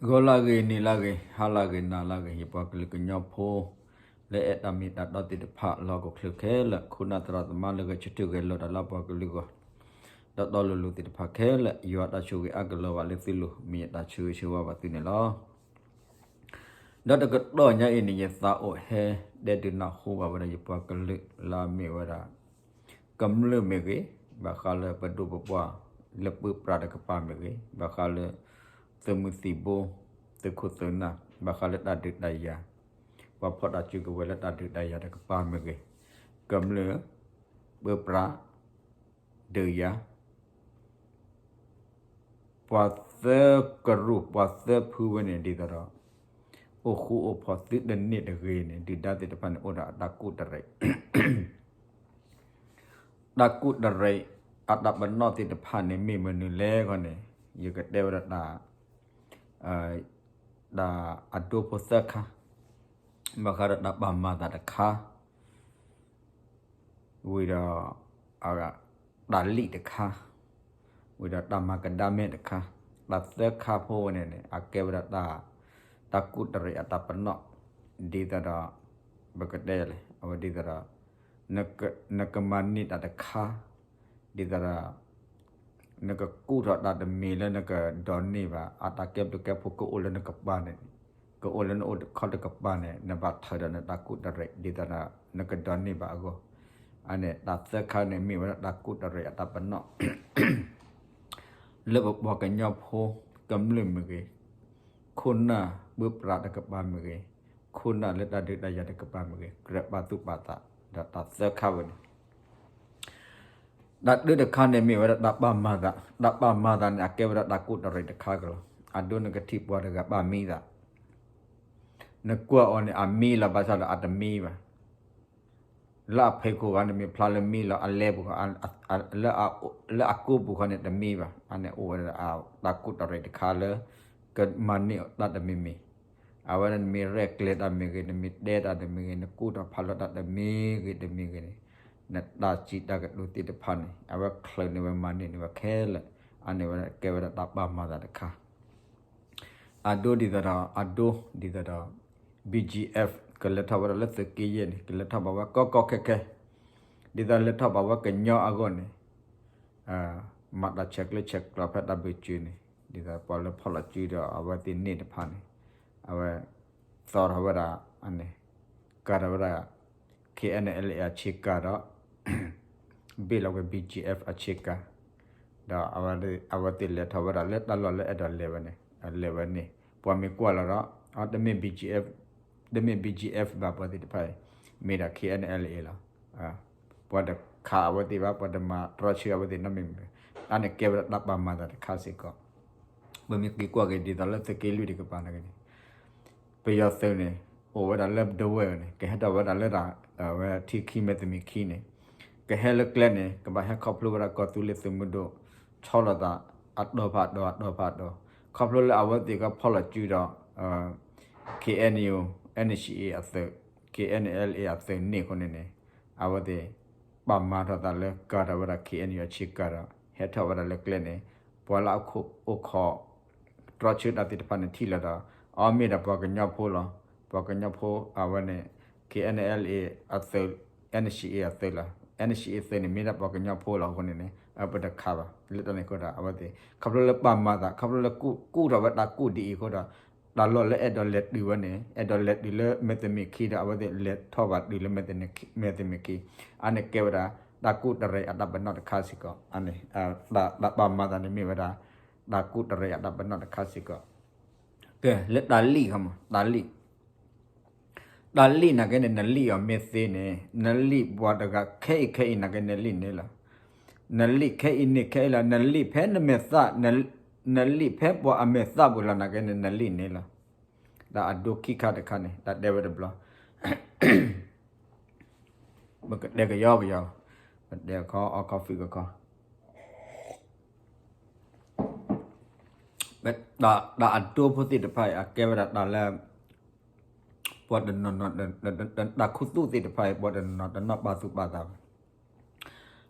ဂီၤလၢဂ့ၤ နံၤလၢဂ့ၤ ဟါလၢဂ့ၤ နၤလၢဂ့ၤ ယပှၤကလုာ်ကညီဖိ လၢအဲၣ်တၢ်မ့ၢ်တၢ်တီသ့ၣ်တဖၣ် လၢဟီၣ်ခိၣ်ချၢခဲလၢာ် ခိၣ်နၢ်သရၣ်သမါလၢဂဲၤဆၢထၢၣ်ဂဲၤလိာ်တၢ်လၢပှၤကလုာ်အဂီၢ် ဒီးတီလိၤလိၤသ့ၣ်တဖၣ်ခဲလၢာ် ယွၤတၢ်ဆိၣ်ဂ့ၤအါကလီၤဘၣ်လၢသုလိၤ မ့ၢ်ယတၢ်ဆၢဂ့ၤဆၢဝါဘၣ်သုန့ၣ်လီၤ. ဒီးတကတီၢ်ညါအံၤန့ၣ် ယသးအိၣ်ဟဲတဲဒုးနၢ်ဟူဘၣ်ဝဲဒၣ်ယပှၤကလုာ်လၢအမ့ၢ်ဝဲဒၣ် ကမျၢၢ်မ့ၢ်ဂ့ၤ, ဘၣ်ဃးလၢပဒိၣ်ပပှၢ်လၢပၢပြးတကပၤမ့ၢ်ဂ့ၤ, ဘၣ်ဃးလၢ သုးမုၢ်သံၣ်ဘိ, သုးခိၣ်သုးနၢ်, ဘၣ်ဃးလၢတၢ်ဒုးတၢ်ယၤ, ပှၤဖီၣ်တၢ်စုကဝဲၤလၢတၢ်ဒုးတၢ်ယၤတကပၤမ့ၢ်ဂ့ၤ, ကမျၢၢ်, ပၢပြး, ဒုးယၤ ပှၤသၢကရူၢ် ပှၤသၢဖုဝဲန့ၣ် ဒ်သိးဒီး အိၣ်ဃူအိၣ်ဖိးသုတန့ၢ်တဂ့ၤန့ၣ် ဒုၣ်ဒါသ့ၣ်တဖၣ်န့ၣ် အိၣ်ဒီးအတၢ်ကူၣ်တရံး တၢ်ကူၣ်တရံး အတၢ်ပနီၣ်သ့ၣ်တဖၣ်န့ၣ် မ့ၢ်မနုၤလဲၣ်ခီန့ၣ် ယကတဲဝဲဒၣ်တၢ် တၢ်အဒိဖိသၢခါ, ဘၣ်ဃးဒီးတၢ်ပာ်မၤသးတခါ ဝံၤဒီး တၢ်လံၣ်တခါ, ဝံၤဒီးတၢ်မၤကဒါမဲတခါ, တၢ်သၢခါဖိဝဲန့ၣ်န့ၣ် အကဲဝဲဒၣ်တၢ် တၢ်ကူၣ်တရံးအတၢ်ပနီၣ် ဒ်သိးဒီး ပကတဲလဲၣ် အဝဲဒ်သိးဒီး နကမၤန့ၢ်တၢ်တခါ ဒ်သိးဒီး နကကူၣ်ထီၣ်တၢ်တမံၤလၢနကဒိးန့ၢ်ဘၣ် အတၢ်ကဲဘျုးကဲဖှိၣ်ကအိၣ်လၢနကပၤန့ၣ် ကအိၣ်လၢနအိၣ်တခီတကပၤန့ၣ် နဘၣ်ထၢဒီးနတၢ်ကူၣ်တရံး ဒ်သိးဒီး နကဒိးန့ၢ်ဘၣ်အဂီၢ်, အန့ၣ် တၢ်သၢခါန့ၣ် မ့ၢ်ဝဲဒၣ်တၢ်ကူၣ်တရံးအတၢ်ပနီၣ် လၢပပှၤကညီဖိ ကမျၢၢ်မ့ၢ်ဂ့ၤ, ခိၣ်နၢ်ပၢပြးတကပၤမ့ၢ်ဂ့ၤ, ခိၣ်နၢ်လၢတၢ်ဒုးတၢ်ယၤတကပၤမ့ၢ်ဂ့ၤ ကြၢးပာ်သူၣ်ပာ်သး ဒီးတၢ်သၢခါဝဲန့ၣ် တၢ်တၢတခါန့ၣ်မ့ၢ်ဝဲဒၣ်တၢ်ပာ်မၤသး, တၢ်ပာ်မၤသးန့ၣ် အကဲဝဲဒၣ်တၢ်ကူၣ်တရံးတခါကလီၤ. အဒိနကထံၣ်ပှၤတဂၤပာ်မံသး, နကွၢ်အီၤန့ၣ် အမံလီၤ ဘၣ်ဆၣ်ဒီးအတမံဘၣ်. လၢအဖံးခိၣ်ဂၤန့ၣ်မ့ၢ်ဖျါလၢမံလီၤ အလဲပူၤဃီ, လၢအကိာ်ပူၤဃီန့ၣ်တမံဘၣ်. အန့ၣ်အိၣ်ဝဲဒၣ်တၢ်ကူၣ်တရံးတခါလၢ ကမၤန့ၢ်အီၤတၢ်တမံၤမံၤ အဝဲဒၣ်နမ့ၢ်ရဲၣ်ကျဲၤတၢ်မ့ၢ်ဂ့ၤ, နမ့ၢ်တဲတၢ်တမ့ၢ်ဂ့ၤ, နကူၣ်ထီၣ်ဖးလီၤတၢ်တမ့ၢ်ဂ့ၤတမ့ၢ်ဂ့ၤန့ၣ်, နတၢ်စံးတၢ်ကတိၤသ့ၣ်တဖၣ်န့ၣ် အဝဲချုးန့ၢ်ဝဲမၤန့ၢ်န့ၢ်ဝဲခဲလၢာ်, အန့ၣ်ဝဲကဲဝဲဒၣ်တၢ်ပာ်မၤသးတခါ. အဒိဒ်သိးဒီး အဒိဒ်သိးဒီး ဘံၣ်ကၠံၣ်အဲၣ် ကလဲၤထီၣ်ဝဲဒၣ်လၢသုးက့ယဲၢ်န့ၣ် ကလဲၤထီၣ်ဘၣ်ဝဲကီကီခဲခဲ, ဒ်သိးလဲၤထီၣ်ဘၣ်ဝဲကညီအဂီၢ်န့ၣ် မၤတၢ်ဆဲးကျၢဆဲးကျိးဖဲတၢ်ဘုးစုန့ၣ် ဒ်သိးပှၤလၢဖီၣ်လီၤစုဒီးအဝဲသ့ၣ်န့ၣ်တဖၣ်န့ၣ် အဝဲ သီထီၣ်ဝဲဒၣ် အန့ၣ် ကၤထီၣ်ဝဲဒၣ် KNLA အဆ့ကၤဒီး ဘ့ၣ်လီၤဝဲ ဘံၣ်ကၠံၣ်အဲၣ် အဆ့ကၤ, ဒီးအဝဲသ့ၣ်လဲၤထီၣ်ဝဲဒၣ်လၢတၢ်လီၢ်လၢအဲၣ်ဒိးလဲၤဝဲန့ၣ် လဲၤဝဲန့ၣ် ပှၤမ့ၢ်ကွၢ်လီၤဒီး အတမ့ၢ် တမ့ၢ် ဘံၣ်ကၠံၣ်အဲၣ် ဘၣ် ပှၤသ့ၣ်တဖၣ်အံၤ မ့ၢ်ဒၣ် KNLA လီၤ. ပှၤတခးအဝဲသ့ၣ်ဘၣ် ပှၤတမၤတြီဆၢအဝဲသ့ၣ်နီတမံၤမံၤ, အန့ၣ်ကဲဝဲဒၣ်တၢ်ပာ်မၤသးတခါစ့ၢ်ကီး. ပမ့ၢ်က့ၤကွၢ်က့ၤဒ်သိးလၢသုးက့လွံၢ်တကပၤန့ၣ်ဂ့ၤန့ၣ် ပယီၤသုးန့ၣ် အိၣ်ဝဲဒၣ်လၢဒဝဲၢ်န့ၣ် ကဟဲထီၣ်ဝဲဒၣ်လၢတၢ် အဝဲထံခံမဲာ်တမံၤခံန့ၣ် ကဟဲလၢကျဲန့ၣ် ကဘၣ်ဟဲခီဖျိဝဲဒၣ်ကီၢ်သူလ့ၤသုးမုၢ်ဒိၣ် ဆီလီၤသး အတီၤဖးတီၤ အတီၤဖးတီၤ ခီဖျိလၢအဝဲသ့ၣ်ကဖီၣ်လီၤစုဒီး KNU NCA အသုး KNLA အသုးန့ၣ်အဃိန့ၣ်န့ၣ် အဝဲသ့ၣ် ပာ်မၤထီၣ်သးလၢကၤထီၣ်ဝဲဒၣ် KNU အဆ့ကၤဒီး ဟဲထီၣ်ဝဲဒၣ်လၢကျဲန့ၣ် ပှၤလၢအခိၣ်အိၣ်ခိး တြီဆၢတၢ်သ့ၣ်တဖၣ်န့ၣ်ထံၣ်လီၤဒီး အီ မ့ၢ်ဒၣ်ပှၤကညီဖိလီၤ. ပှၤကညီဖိအဝဲန့ၣ် KNLA အသုး NCA အသုးလီၤ. NCA သုးန့ၣ် မ့ၢ်ဒၣ်ပှၤကညီဖိလီၤအဃိန့ၣ်န့ၣ် အပတခးဘၣ်. လၢတၢ်န့ၣ်အဃိဒီး အဝဲသ့ၣ် ခီဖျိလၢပာ်မၤသး ခီဖျိလၢကူၣ်ထီၣ်ဝဲတၢ်ကူၣ်ဒ်အံၤအဃိဒီး တၢ်လီၢ်လၢအဲၣ်ဒိးလဲၤတုၤဝဲန့ၣ် အဲၣ်ဒိးလဲၤတုၤလၢမဲာ်တမံၤခံဒီး အဝဲသ့ၣ်လဲၤထီၣ်ဘၣ်တုၤလၢမဲာ်တမံၤခံ အန့ၣ်ကဲဝဲဒၣ် တၢ်ကူၣ်တရံးအတၢ်ပနီၣ်တခါစ့ၢ်ကီး အန့ၣ် တၢ်ပာ်မၤသးန့ၣ်မ့ၢ်ဝဲဒၣ် တၢ်ကူၣ်တရံးအတၢ်ပနီၣ်တခါစ့ၢ်ကီး. ကဲ လၢတၢ်လံၣ်ခီမး တၢ်လံၣ် တၢ်လံၣ်နာ်က့န့ၣ် နလံၣ်အီၤမ့ၢ်သ့န့ၣ် နလံၣ်ပှၤတဂၤခဲအံၤခဲအံၤနာ်က့နလံၣ်န့ၣ်လီၤ. နလံၣ်ခဲအံၤန့ၣ်ခဲအံၤလီၤ နလံၣ်ဖဲနမဲာ်သၣ် နလံၣ်ဖဲပှၤအမဲာ်သၣ်ပူၤလီၤနာ်က့န့ၣ် နလံၣ်န့ၣ်လီၤ. တၢ်အဒိခံခါတခါန့ၣ် တၢ်တဲဝဲတဘျီ ပကတဲကယီကယီ ပတဲခီအီ coffee ကခီ တၢ်အဒိဖိသ့ၣ်တဖၣ်အံၤ အကဲဝဲဒၣ်တၢ်လၢ ပှၤတနီၤနီၤ တၢ်ခူသူၣ်သ့ၣ်တဖၣ်အံၤ ပှၤတနီၤနီၤတနီၣ်ပာ်သူၣ်ပာ်သးဘၣ်.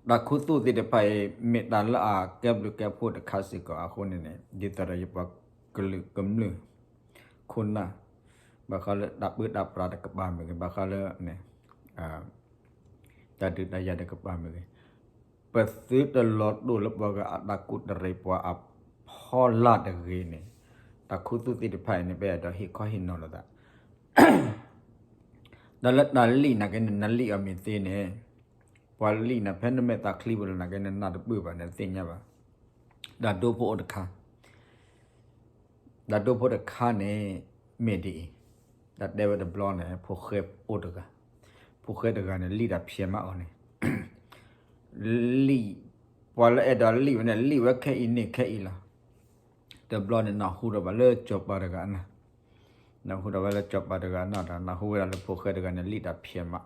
တၢ်ခူသူၣ်သ့ၣ်တဖၣ်အံၤ မ့ၢ်တၢ်လၢအကဲဘျုးကဲဖှိၣ်တခါစ့ၢ်ကီးအဃိန့ၣ်န့ၣ် ဒ်သိးဒီးယပှၤကလုာ်ကမျၢၢ် ခိၣ်နၢ်, ဘၣ်ဃးလၢတၢ်ပၢတၢ်ပြးတကပၤမ့ၢ်ဂ့ၤ, ဘၣ်ဃးလၢ တၢ်ဒုးတၢ်ယၤတကပၤမ့ၢ်ဂ့ၤ, ပသုတလီၤတိၢ်လၢပှၤဂၤအတၢ်ကူၣ်တရံးပှၤအဖီလာ်တဂ့ၤန့ၣ်, တၢ်ခူသူၣ်သ့ၣ်တဖၣ်အံၤန့ၣ် ပအဲၣ်ဒိးဟ့ၣ်ခီဟ့ၣ်နီၤလိာ်သး ဒီးလၢတၢ်လံၣ်နာ်က့န့ၣ် နလံၣ်အီၤမ့ၢ်သ့န့ၣ်, ပှၤလံၣ်နၤဖဲနမဲာ်သးချံပူၤလီၤနာ်က့ နနၢ်တပၢၢ်ဘၣ် နတသ့ၣ်ညါဘၣ်. တၢ်ဒိဖိအိၣ်တခါ, တၢ်ဒိဖိတခါန့ၣ် မ့ၢ်ဒ်အံၤ, တၢ်တဲဝဲတဘျီန့ၣ် ဖိၣ်ဃဲအိၣ်တဂၤ, ဖိၣ်ဃဲတဂၤန့ၣ် လံၣ်တၢ်ဖျဲးမးအီၤန့ၣ် လံၣ်, ပှၤလၢအဲၣ်ဒိးလံၣ်ဝဲန့ၣ် လံၣ်ဝဲခဲအံၤန့ၣ်ခဲအံၤလီၤ. တဘျီန့ၣ် နၢ်ဟူဒီးဘၣ်လၢစီၤပၤတဂၤအနၢ်, နၢ်ဟူဒီးဝဲလၢစီၤပၤတဂၤအနၢ်ဒီး နၢ်ဟူဝဲဒၣ်လၢဖိၣ်ဃဲတဂၤန့ၣ် လံၣ်တၢ်ဖျဲးမး,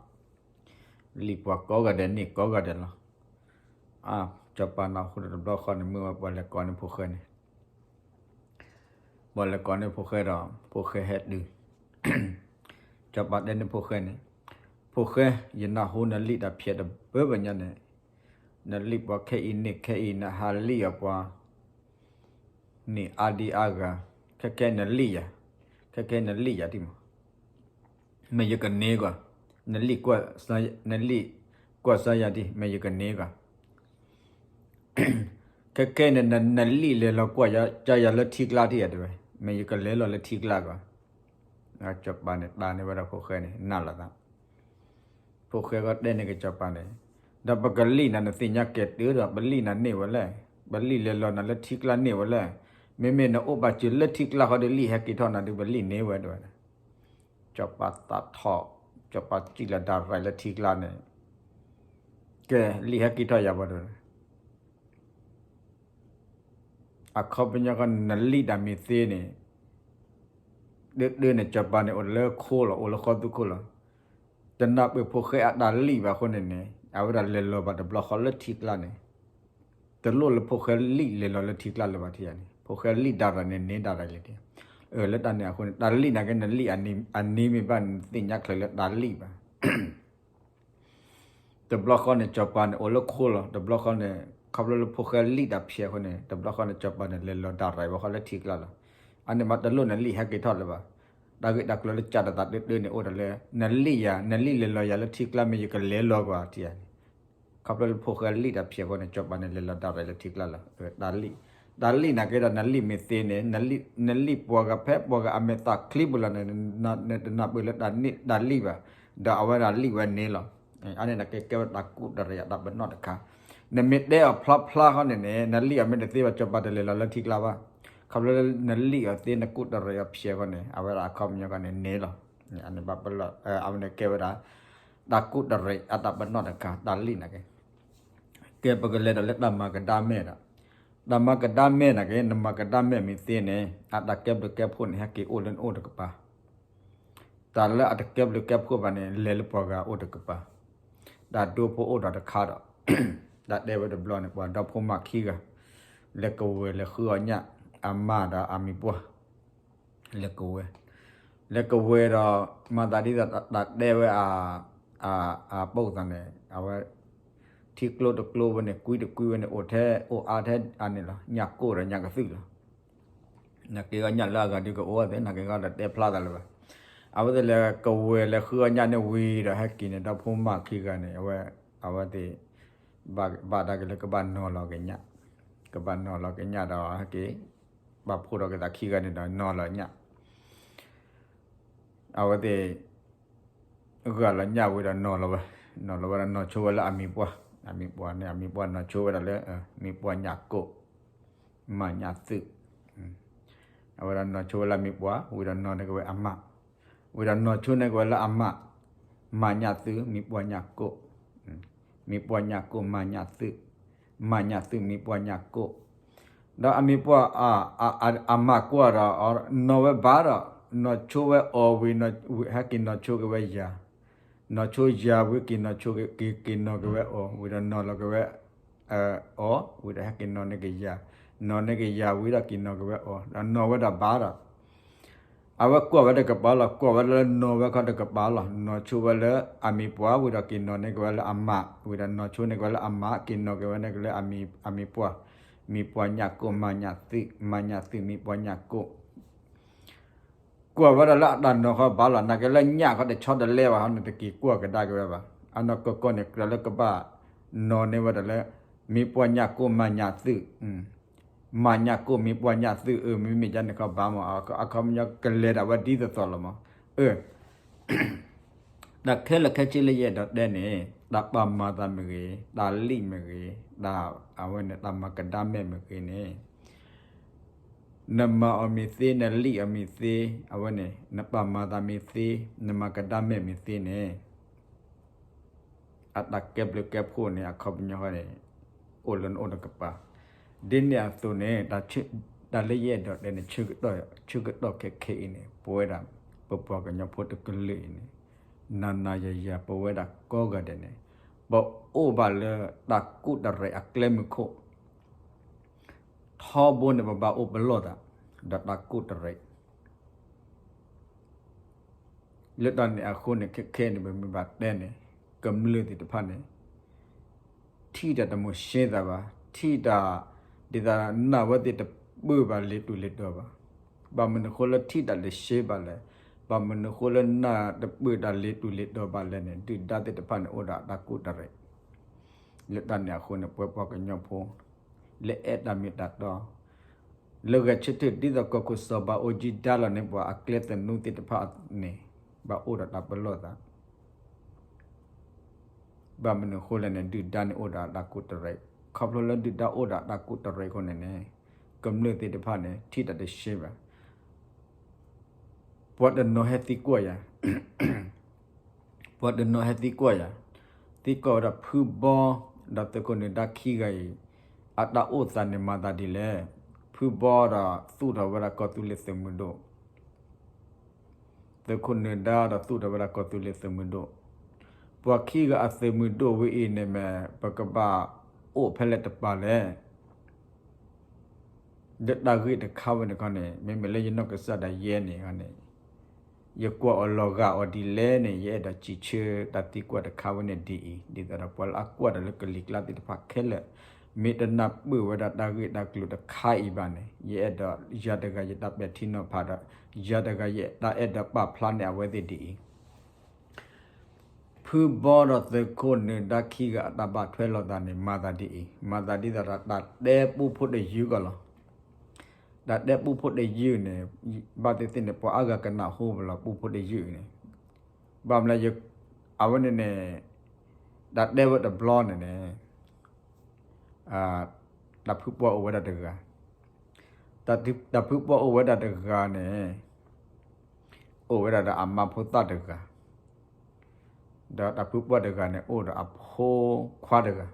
လံၣ်ပှၤကိးဂၤဒဲးန့ၣ်ကိးဂၤဒဲးလီၤ. စီၤပၤနၢ်ဟူဒီးတဘျီဃီန့ၣ် မ့ၢ်ဝဲပှၤလဲၤကိးန့ၢ်ဖိၣ်ဃဲန့ၣ် ပှၤလဲၤကိးန့ၢ်ဖိၣ်ဃဲဒီး ဖိၣ်ဃဲဟဲတုၤ, စီၤပၤတဲန့ၢ်ဖိၣ်ဃဲန့ၣ်, ဖိၣ်ဃဲ, ယနၢ်ဟူနလံၣ်တၢ်ဖျဲးတဘၢဘၢညါန့ၣ်, နလံၣ်ပှၤခဲအံၤန့ၣ်ခဲအံၤ နဟးလံၣ်အီၤပှၤ န့ၣ်အါဒံအါဂၤ, ခဲခဲနလံၣ်ယၤ, ခဲခဲနလံၣ်ယၤဒံမး မ့ၢ်ယကန့ၢ်ကွၢ်, နလံၣ်ကွၢ်, နလံၣ်ကွၢ်စၢ်ယၤဒံ မ့ၢ်ယကန့ၢ်ကွၢ်, ခဲခဲန့ၣ် နလံၣ်လဲၤလီၤကွၢ်ကၢယၤလၢထံကျါဒံယၤတဲဝဲ, မ့ၢ်ယကလဲၤလီၤလၢထံကျါကွၢ်. စီၤပၤန့ၣ် တၢ်န့ၢ်ဝဲဒၣ်ဖိၣ်ဃဲန့ၣ် နၢ်လီၤသး ဖိၣ်ဃဲကတဲန့ၢ်ကစီၤပၤန့ၣ်, ဒီးပကလံၣ်နၤနသ့ၣ်ညါကဲတုၤဒီး ပလံၣ်နၤန့ၢ်ဝဲလဲၣ်, ပလံၣ်လဲၤလီၤနၤလၢထံကျါန့ၢ်ဝဲလဲၣ်, မ့မ့ၢ်နအိၣ်ဘၣ်စၢၤလၢထံကျါဃီဒီး လံၣ်ဟဲက့ၤထီၣ်နၤဒီး ပလံၣ်န့ၢ်ဝဲတဲဝဲဒၣ်. စီၤပၤသးထီၣ်, စီၤပၤစံၣ်လီၤဒၣ်ရၤလၢထံကျါန့ၣ်, ကဲလံၣ်ဟဲက့ၤထီၣ်ယၤဘၣ်ဒီး အခီပညီခီ နလံၣ်တၢ်မ့ၢ်သ့န့ၣ်, ဒၢဒၢန့ၣ် စီၤပၤန့ၣ် အိၣ်လၢခိလီၤ, အိၣ်လၢဃီသူခိၣ်လီၤ. တနၢ်ပၢၢ်ဖိၣ်ဃဲအတၢ်လံၣ်ဘၣ်အဃိန့ၣ်န့ၣ် အဝဲဒၣ်လဲၤလီၤဘၣ်တဘျီဃီလၢထံကျါန့ၣ်, တလိၣ်လၢဖိၣ်ဃဲလံၣ်လဲၤလီၤလၢထံကျါလၢၤဘၣ်ထံၣ်ဧါန့ၣ်, ဖိၣ်ဃဲလံၣ်ဒၣ်ရၤန့ၣ် န့ၢ်ဒၣ်ရၤလံ. လၢတၢ်န့ၣ်အဃိန့ၣ် တၢ်လံၣ်နာ်က့ နလံၣ်အနံၤမ့ၢ်ဘၣ် နသ့ၣ်ညါချ့လၢတၢ်လံၣ်ဘၣ် တဘျီဃီန့ၣ် စီၤပၤန့ၣ် အိၣ်လၢခိလီၤ. တဘျီဃီန့ၣ် ခီဖျိလၢဖိၣ်ဃဲလံၣ်တၢ်ဖျဲးအဃိန့ၣ် တဘျီဃီန့ၣ် စီၤပၤန့ၣ် လဲၤလီၤဒၣ်ရၤဘၣ်ဃီလၢထံကျါလီၤ. အန့ၣ်မးတလိၣ်နလံၣ်ဟဲက့ၤထီၣ်လၢၤဘၣ်. တၢ်ဂ့ၢ်တၢ်ကျိၤလၢကၢ်တသးတၢတၢန့ၣ်အိၣ်ဒီးလၢ နလံၣ်ယၤ, နလံၣ်လဲၤလီၤယၤလၢထံကျါ မ့ၢ်ယကလဲၤလီၤကွၢ်ထံၣ်ဧါန့ၣ်, ခီဖျိလၢဖိၣ်ဃဲလံၣ်တၢ်ဖျဲးအဃိန့ၣ် စီၤပၤန့ၣ် လဲၤလီၤဒၣ်ရၤလၢထံကျါလီၤ. တၢ်လံၣ်, တၢ်လံၣ်နာ်က့ဒီး နလံၣ်မ့ၢ်သ့န့ၣ်, နလံၣ်ပှၤဂၤဖဲပှၤဂၤအမဲာ်သးချံပူၤလီၤန့ၣ် နတနၢ်ပၢၢ်လၢတၢ်န့ၢ်တၢ်လံၣ်ဘၣ်, ဒီးအဝဲဒၣ်လံၣ်ဝဲန့ၢ်လီၤ. အန့ၣ်နာ်က့ကဲဝဲတၢ်ကူၣ်တရံးအတၢ်ပနီၣ်တခါ. နမ့ၢ်တဲအီၤဖျါဖျါဃီန့ၣ်န့ၣ် နလံၣ်အီၤမ့ၢ်တသ့ဘၣ် စီၤပၤတလဲၤလီၤလၢထံကျါဘၣ်. ခီဖျိလၢနလံၣ်အီၤသ့ နကူၣ်တရံးအီၤဖျဲးဃီန့ၣ် အဝဲဒၣ်အခီပညီဃီန့ၣ်န့ၢ်လီၤ. အန့ၣ်ဘၣ်ပလီၢ်, အဝဲန့ၣ်ကဲဝဲဒၣ် တၢ်ကူၣ်တရံးအတၢ်ပနီၣ်တခါ တၢ်လံၣ်နာ်က့ ကဲပကလဲၤဒီးလၢတၢ်မၤကဒါမဲာ်ဒီး, တၢ်မၤကဒါမဲာ်နာ်က့ နမၤကဒါမဲာ်မ့ၢ်သ့န့ၣ် အတၢ်ကဲဘျုးကဲဖှိၣ်န့ၣ် ဟဲက့ၤအိၣ်လၢနအိၣ်တကပၤ, တၢ်လၢအတကဲဘျုးကဲဖှိၣ်ဘၣ်န့ၣ် လဲၤလၢပှၤဂၤအိၣ်တကပၤ, တၢ်ဒိဖိအိၣ်ဒီးတခါဒီး, တၢ်တဲဝဲတဘျီန့ၣ် ပှၤဒီဖိမၤခံဂၤ, လဲၤကဝဲၤလဲၤဃုအီၣ်ညၣ်, အမါဒီးအမံၤပှၢ် လဲၤကဝဲၤ, လဲၤကဝဲၤဒီး မၤသးဒ်သိးတၢ်တဲဝဲ အပိာ်သးန့ၣ် အဝဲ ထံကျိတကျိဝဲန့ၣ် ကွံတကွံဝဲန့ၣ် အိၣ်ထဲ အိၣ်အါထဲအန့ၣ်လီၤ ညၣ်ကိၢ်ဒီးညၣ်ကသုၣ်လီၤ. နာ်က့ဂီၢ်ညၣ်လၢအဂၤဒုးကအိၣ်သ့ နာ်က့ဂီၢ်ဒီးတဲဖျါသးလၢၤဘၣ်. အဝဲသ့ၣ်လဲၤကဝဲၤလဲၤဃုအီၣ်ညၣ်န့ၣ်ဝံၤဒီးဟဲက့ၤန့ၣ် ဒီဖိမၤခံဂၤန့ၣ် အဝဲ အဝဲသ့ၣ် ဘၣ်တၢ်က့ၤလၢကဘၣ်နီၤလီၤက့ၤညၣ်, ကဘၣ်နီၤလီၤက့ၤညၣ်ဒီးဟဲက့ၤ ဘၣ်ဖှိၣ်ထီၣ်က့ၤသးခံဂၤန့ၣ်ဒီးနီၤလီၤညၣ် အဝဲသ့ၣ် ဂၢ်လီၤညၣ်ဝံၤဒီးနီၤလီၤဝဲ, နီၤလီၤဝဲဒီးနီၤဆိဝဲလၢအမံၤပှၢ်, အမံၤပှၢ်န့ၣ် အမံၤပှၢ်နီၤဆိဝဲဒၣ်လၢ မံၤပှၢ်ညၣ်ကိၣ်, မၤညၣ်သုး, အဝဲဒၣ်နီၤဆိဝဲလၢအမံၤပှၢ် ဝံၤဒီးနီၤန့ၢ်က့ၤဝဲအမါ, ဝံၤဒီးနီၤဆိန့ၢ်က့ၤဝဲလၢအမါ, မၤညၣ်သုး မံၤပှၢ်ညၣ်ကိၣ် မံၤပှၢ်ညၣ်ကိၣ် မၤညၣ်သုး, မၤညၣ်သုး မံၤပှၢ်ညၣ်ကိၣ်, ဒီးအမံၤပှၢ် အမါကွၢ်ဒီး နီၤဝဲဘၣ်ဒီး နီၤဆိဝဲအီၤဝံၤ ဟဲက့ၤနီၤဆိက့ၤဝဲယၤ, နီၤဆိယၤဝံၤ က့ၤနီၤဆိက့ၤ က့ၤနီၤက့ၤဝဲအီၤ ဝံၤဒီးနီၤလီၤက့ၤဝဲ အီၤ ဝံၤဒီးဟဲက့ၤနီၤန့ၢ်က့ၤယၤ, နီၤန့ၢ်က့ၤယၤဝံၤဒီးက့ၤနီၤက့ၤဝဲအီၤ ဒီးနီၤဝဲဒီးဘၣ်ဒီး အဝဲကွၢ်ဝဲတကပၤလီၤ, ကွၢ်ဝဲလၢနီၤဝဲခီတကပၤလီၤ, နီၤဆိဝဲလၢအမံၤပှၢ် ဝံၤဒီးက့ၤနီၤန့ၢ်က့ၤဝဲလၢအမါ, ဝံၤဒီးနီၤဆိန့ၢ်က့ၤဝဲလၢအမါ က့ၤနီၤက့ၤဝဲန့ၢ်က့ၤလၢအမံၤပှၢ်, မံၤပှၢ်ညၣ်ကိၣ် မၤညၣ်သုး, မၤညၣ်သုး မံၤပှၢ်ညၣ်ကိၣ်, ကွၢ် ကွၢ်ဝဲဒၣ်လၢအတၢ်နီၤဃီဘၣ်လီၤ, နာ်က့လၢညၣ်ဃီတဆီတလဲဘၣ်ဟီန့ၣ် တက့ၤကွၢ်ကဒါက့ၤဝဲဘၣ်. အနီၢ်ကီၢ်ကီၢ်န့ၣ် ကြၢးလၢကဘၣ်နီၤန့ၢ်ဝဲဒၣ်လၢ မ့ၢ်ပှၢ်ညၣ်ကိၢ်မၤညၣ်သုး, မၤညၣ်ကိၢ်မ့ၢ်ပှၢ်ညၣ်သုး, အၢ မ့မ့ၢ်ဒ်န့ၣ်ခီဘၣ်မး အခီပညီကလဲၤဒၣ်ဝဲဒ်သိးသိးလီၤမး. အၢ တၢ်ခဲလၢာ်ခဲဆ့လၢယအဲၣ်ဒိးတဲန့ၣ် တၢ်ပာ်မၤသးမ့ၢ်ဂ့ၤ, တၢ်လံၣ်မ့ၢ်ဂ့ၤ, တၢ်အဝဲန့ၣ် တၢ်မၤကဒါမဲာ်မ့ၢ်ဂ့ၤန့ၣ် နမၤအီၤမ့ၢ်သ့, နလံၣ်အီၤမ့ၢ်သ့, အဝဲန့ၣ် နပာ်မၤသးမ့ၢ်သ့, နမၤကဒါမဲာ်မ့ၢ်သ့န့ၣ် အတၢ်ကဲဘျုးကဲဖှိၣ်န့ၣ် အခီပညီဃီန့ၣ် အိၣ်လၢနအိၣ်တကပၤ. ဒ်န့ၣ်အသိးန့ၣ် တၢ်လၢယအဲၣ်ဒိးတဲန့ၣ် ဆၢကတီၢ်ခဲခဲအံၤန့ၣ် ပဝဲဒၣ် ပပှၤကညီဖိတကလုာ်အံၤန့ၣ် နၤနၤယၤယၤ ပဝဲဒၣ်ကိးဂၤဒဲးန့ၣ် ပအိၣ်ဘၣ်လၢတၢ်ကူၣ်တရဲးအကျဲမုၢ်ခိၣ် ထီဘိန့ၣ် ပဘၣ်အိၣ်ပလီၢ်သး ဒီးတၢ်ကူၣ်တရဲး လၢတၢ်န့ၣ်အဃိန့ၣ် ခဲခဲန့ၣ် ပမ့ၢ်ဘၣ်တဲန့ၣ် ကမျၢၢ်သ့ၣ်တဖၣ်န့ၣ် ထံၣ်တၢ်တမုာ်ရှဲသးဘၣ်, ထံၣ်တၢ် ဒ်သိးနာ်ဝဲသ့ၣ်တပၢၢ်ဘၣ်လ့ၤတူၢ်လ့ၤတီၤဘၣ်. ဘၣ်မနုၤဃိလၢထံၣ်တၢ်တရှဲဘၣ်လဲၣ်, ဘၣ်မနုၤဃိလၢနာ်တပၢၢ်တၢ်လ့ၤတူၢ်လ့ၤတီၤဘၣ်လဲၣ်န့ၣ် ဒုၣ်ဒါသ့ၣ်တဖၣ်န့ၣ် အိၣ်ဒီးတၢ်ကူၣ်တရဲး လၢတၢ်န့ၣ်အဃိန့ၣ် ပဝဲပှၤကညီဖိ လၢအဲၣ်တၢ်မ့ၢ်တၢ်တီ လၢဂဲၤဆၢထၢၣ်ဒ်သိးကီၢ်ခိၣ်စီၤဘးအူကၠံဒါလီၤန့ၢ်ပှၤ အကျဲသနူသ့ၣ်တဖၣ်န့ၣ် ဘၣ်အိၣ်ဒီးတၢ်ပလီၢ်သး ဘၣ်မနုၤဃိလဲၣ်န့ၣ် ဒုၣ်ဒါန့ၣ်အိၣ်ဒီးအတၢ်ကူၣ်တရဲး, ခီဖျိလၢဒုၣ်ဒါအိၣ်ဒီးအတၢ်ကူၣ်တရဲးအဃိန့ၣ်န့ၣ် ကမျၢၢ်သ့ၣ်တဖၣ်န့ၣ် ထံၣ်တၢ်တရှဲဘၣ် ပှၤတနီၤဟဲသံကွၢ်ယၤ, ပှၤတနီၤဟဲသံကွၢ်ယၤ, သံကွၢ်ဝဲဒၣ်ဖုဘီ ဒီးသုးခိၣ်နၢၤဒါခံဂၤအံၤ အတၢ်အိၣ်သးန့ၣ်မၤသးဒ်လဲၣ်, ဖုဘီဒီးသူၣ်ထီၣ်ဝဲဒၣ်ကီၢ်သူလ့ၤသုးမုၢ်ဒိၣ် သုးခိၣ်နၢၤဒါဒီးသူၣ်ထီၣ်ဝဲဒၣ်ကီၢ်သူလ့ၤသုးမုၢ်ဒိၣ်, ပှၤခံဂၤအသုးမုၢ်ဒိၣ်ဝဲအံၤန့ၣ်မ့ၢ် ပကဘၣ်အိၣ်ဖဲလဲၣ်တပၤလဲၣ် ဒီးတၢ်ဂ့ၢ်တခါဝဲန့ၣ်ခီန့ၣ် မ့မ့ၢ်လၢယနီၢ်ကစၢ်ဒၣ်ယဲန့ၣ်န့ၣ် ယကွၢ်အီၤလီၤဂာ်အီၤဒ်လဲၣ်န့ၣ် ယအဲၣ်ဒိးစံးဆၢတၢ်သံကွၢ်တခါဝဲန့ၣ်ဒ်အံၤ, ဒ်သိးဒီးပှၤလၢအကွၢ်တၢ်လၢကလံၤကျါသ့ၣ်တဖၣ်ခဲလၢာ် မ့ၢ်တနၢ်ပၢၢ်ဝဲဒၣ်တၢ်ဂ့ၢ်တၢ်ကျိၤတခါအံၤဘၣ်န့ၣ် ယအဲၣ်ဒိးယၤတဂၤယတၢ်ပဲာ်ထံနီၤဖးဒီး ယၤတဂၤယတၢ်အဲၣ်ဒိးပာ်ဖျါန့ၢ်အဝဲသ့ၣ်ဒ်အံၤ ဖုဘီဒီးသုးခိၣ်နၢၤဒါခံဂၤအတၢ်ဘၣ်ထွဲလိာ်သးန့ၣ် မၤသးဒ်အံၤ, မၤသးဒ်သိးဒီး တၢ်တဲပူဖိတယုၢ်ကီးလီၤ. တၢ်တဲပူဖိတယုၢ်န့ၣ် ဘၣ်သ့ၣ်သ့ၣ်န့ၣ် ပှၤအါဂၤကနၢ်ဟူဘၣ်လီၤ ပူဖိတယုၢ်န့ၣ်, ဘၣ်မနုၤလဲၣ် အဝဲန့ၣ်န့ၣ် တၢ်တဲဝဲတဘျီန့ၣ်န့ၣ် တၢ်ဖုပှၢ်အိၣ်ဝဲဒၣ်တဂၤ, တၢ်ဖုပှၢ်အိၣ်ဝဲဒၣ်တဂၤန့ၣ် အိၣ်ဝဲဒၣ်ဒီးအမါဖိသၣ်တဂၤ, ဒီးတၢ်ဖုပှၢ်တဂၤန့ၣ် အိၣ်ဒီးအဖိခွါတဂၤ,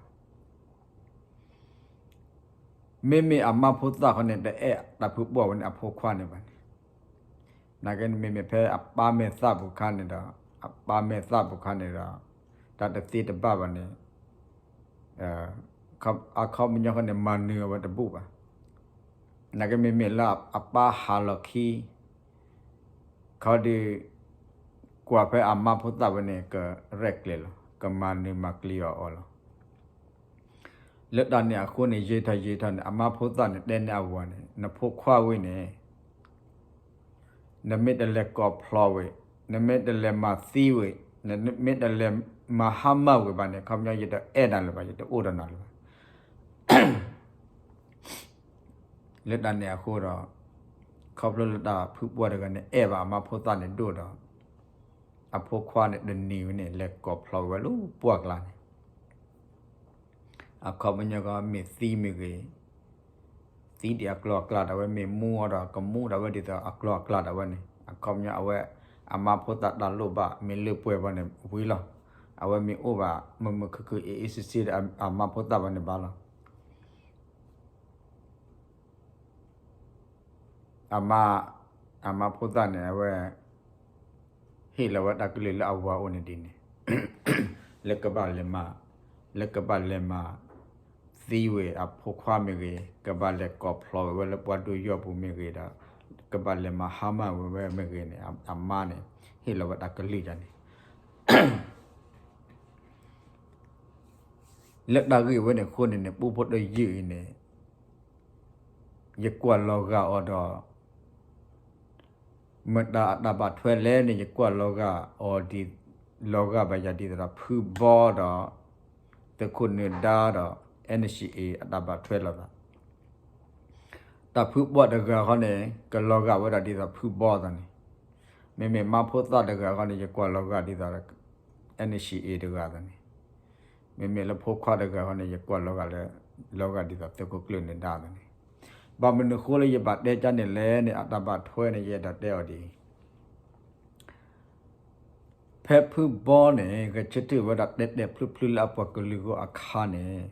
မ့မ့ၢ်အမါဖိသၣ်ခီန့ၣ် တအဲၣ်တၢ်ဖုပှၢ်ဝဲန့ၣ် အဖိခွါန့ၣ်ဘၣ်န့ၣ်, နာ်က့န့ၣ် မ့မ့ၢ်ဖဲအပၢ်မဲာ်သၣ်ပူၤခါန့ၣ်ဒီး အပၢ်မဲာ်သၣ်ပူၤခါန့ၣ်ဒီး တၢ်တသ့တဘၣ်ဘၣ်န့ၣ် အခီပညီဃီန့ၣ် မၤနၢၤအဝဲတဘူၣ်ဘၣ်. နာ်က့မ့မ့ၢ်လၢအပၢ်ဟးလီၤခံ ခီဒီး ကွၢ်ဖဲအမါဖိသၣ်ဝဲန့ၣ် ကရဲၣ်ကျဲၤလီၤ ကမၤနၢၤမၤကျံၤအီၤအီၤလီၤ. လၢတၢ်န့ၣ်အဃိန့ၣ် ယံာ်ထီၣ်ယံာ်ထီၣ်န့ၣ် အမါဖိသၣ်န့ၣ် တဲန့ၢ်အဝၤန့ၣ် နဖိခွါဝဲန့ၣ် နမ့ၢ်တလဲၤကိးဖျိးဝဲ, နမ့ၢ်တလဲၤမၤသံဝဲ, နမ့ၢ်တလဲၤမၤဟါမၢ်ဝဲဘၣ်န့ၣ် ခီပညီယတအဲၣ်နၤလၢၤဘၣ် ယတအိၣ်ဒီးနၤလၢၤဘၣ်. လၢတၢ်န့ၣ်အဃိဒီး ခီဖျိလၢတၢ်ဖုပှၢ်တဂၤန့ၣ် အဲၣ်ဘၣ်အမါဖိသၣ်န့ၣ်ဒိၣ်ဒီး အဖိခွါန့ၣ်တနံၤဝဲန့ၣ် လဲၤကိးဖျိးဝဲလၢပှၢ်ကျါန့ၣ် အခီပညီကီး မ့ၢ်သံမ့ၢ်ဂ့ၤ, သံဒ်အကျိၤအကျဲဒၣ်ဝဲ မ့ၢ်မူအီၤဒီးကမူဒၣ်ဝဲဒ်သိးအကျိၤအကျဲဒၣ်ဝဲန့ၣ် အခီပညီအဝဲ အမါဖိသၣ်တၢ်လိၣ်ဘၣ် မ့ၢ်လၢပှဲၤဘၣ်န့ၣ်ဝံၤလီၤ. အဝဲမ့ၢ်အိၣ်ဘၣ် မုာ်မုာ်ခုၣ်ခုၣ် အ့ၣ်အ့ၣ်စ့စ့ဒီးအမါဖိသၣ်ဘၣ်န့ၣ်ဘၣ်လီၤ. အမါ, အမါဖိသၣ်န့ၣ် အဝဲ ဟ့ၣ်လီၤဝဲတၢ်ကလုၢ်လၢအဝၤအိၣ်န့ၣ်ဒ်န့ၣ် လၢကဘၣ်လဲၤမၤ, လၢကဘၣ်လဲၤမၤသံဝဲ အဖိခွါမ့ၢ်ဂ့ၤ, ကဘၣ်လဲၤကိးဖျိးဝဲလၢပှၤဒိၣ်ယိာ်ပူၤမ့ၢ်ဂ့ၤဒီး ကဘၣ်လဲၤမၤဟါမၢ်ဝဲမ့ၢ်ဂ့ၤန့ၣ် အမါန့ၣ် ဟ့ၣ်လီၤဝဲတၢ်ကလုၢ်ဒ်န့ၣ် လၢတၢ်ဂ့ၢ်ဝဲန့ၣ်အဃိန့ၣ်န့ၣ် ပူဖိတယုၢ်အံၤန့ၣ် ယကွၢ်လီၤဂာ်အီၤဒီး မတၤအတၢ်ဘၣ်ထွဲလဲၣ်န့ၣ် ယကွၢ်လီၤဂာ်အီၤဒ် လီၤဂာ်ဘၣ်ယၤဒ်သိးဒီး ဖုဘီဒီး သုးခိၣ်နၢၤဒါဒီး NCA အတၢ်ဘၣ်ထွဲလိာ်သး တၢ်ဖုဘီတဂၤဃီန့ၣ် ကလီၤဂာ်ဝဲဒၣ်ဒ်သိးဖုဘီအသိးန့ၣ်, မ့မ့ၢ်မါဖိသၣ်တဂၤဃီန့ၣ် ယကွၢ်လီၤဂာ်ဒ်သိး NCA တဂၤအသိးန့ၣ်, မ့မ့ၢ်လၢဖိခွါတဂၤဃီန့ၣ် ယကွၢ်လီၤဂာ်လၢ လီၤဂာ်ဒ်သိးသုးခိၣ်ကျၢၢ်နၢၤဒါအသိးန့ၣ်, ဘၣ်မနုၤဃိလၢယဘၣ်တဲကန့ၣ်လဲၣ်န့ၣ် အတၢ်ဘၣ်ထွဲန့ၣ် ယအဲၣ်ဒိးတဲအီၤဒ်အံၤ ဖဲဖုဘီန့ၣ် ဂဲၤဆၢထၢၣ်ဝဲဒၣ်တဲာ်တဲာ်ဖျုးဖျုးလၢအပှၤကလုာ်ဂီၢ်အခါန့ၣ်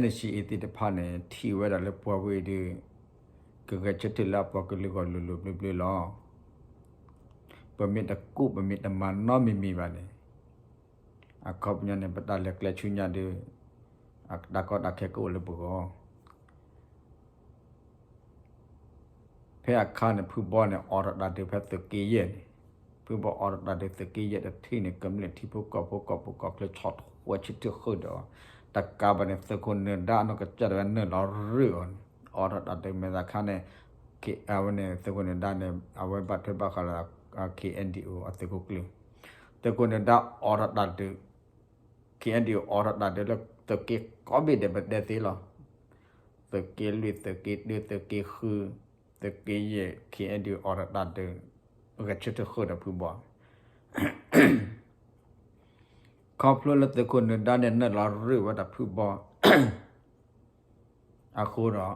NCA သ့ၣ်တဖၣ်န့ၣ် ထံၣ်ဝဲဒၣ်လၢပှၤဝဲအံၤဒုး ကဂဲၤဆၢထၢၣ်လၢအပှၤကလုာ်ဂီၢ်လိၤလိၤဘျၢဘျၢလီၤ. ပမ့ၢ်တကူၣ်ပမ့ၢ်တမၤနီတမံၤမံၤဘၣ်န့ၣ် အခီပညီန့ၣ် ပတၢ်လဲၤကျဲဆူညါဒုး တၢ်ကီတၢ်ခဲကအိၣ်လၢပဂီၢ် ဖဲအခါန့ၣ် ဖုဘီန့ၣ် အိးထီၣ်တၢ်ဒုးဖဲသုးက့ယဲၢ်န့ၣ်, ဖုဘီအိးထီၣ်တၢ်ဒုးသုးက့ယဲၢ်တထံၣ်န့ၣ် ကမျၢၢ်ထံဖိကီၢ်ဖိကီၢ်ပူၤကီၢ်ချၢဆီၣ်ထွဲဆၢထၢၣ်ဃုာ်ဒီးအီၤ, တကးဘၣ်န့ၣ် သုးခိၣ်နၢၤဒါအနီၢ်ကစၢ်ဒၣ်ဝဲနုာ်လီၤရူၢ်အီၤန့ၣ်, အိးထီၣ်တၢ်ဒုးမဲာ်သၣ်ခါန့ၣ် အဝဲန့ၣ် သုးခိၣ်နၢၤဒါန့ၣ် အဝဲဘၣ်ထွဲဘၣ်ဃးလၢ KNDO အသုးခိၣ်ကျၢၢ်, သုးခိၣ်နၢၤဒါအိးထီၣ်တၢ်ဒုး KNDO အိးထီၣ်တၢ်ဒုးလၢသုးက့ကိးဘ့ၣ်ဒဲးပတဲသ့လီၤ. သုးက့လွံၢ် သုးက့တၢ သုးက့ဃု သုးက့ယဲၢ် KNDO အိးထီၣ်တၢ်ဒုး ဂဲၤဆၢထၢၣ်ဃုာ်ဒီးဖုဘီ ခီဖျိလၢသုးခိၣ်နၢၤဒါန့ၣ် နုာ်လီၤရူၢ်ဝဲဒၣ်ဖုဘီ အဃိဒီး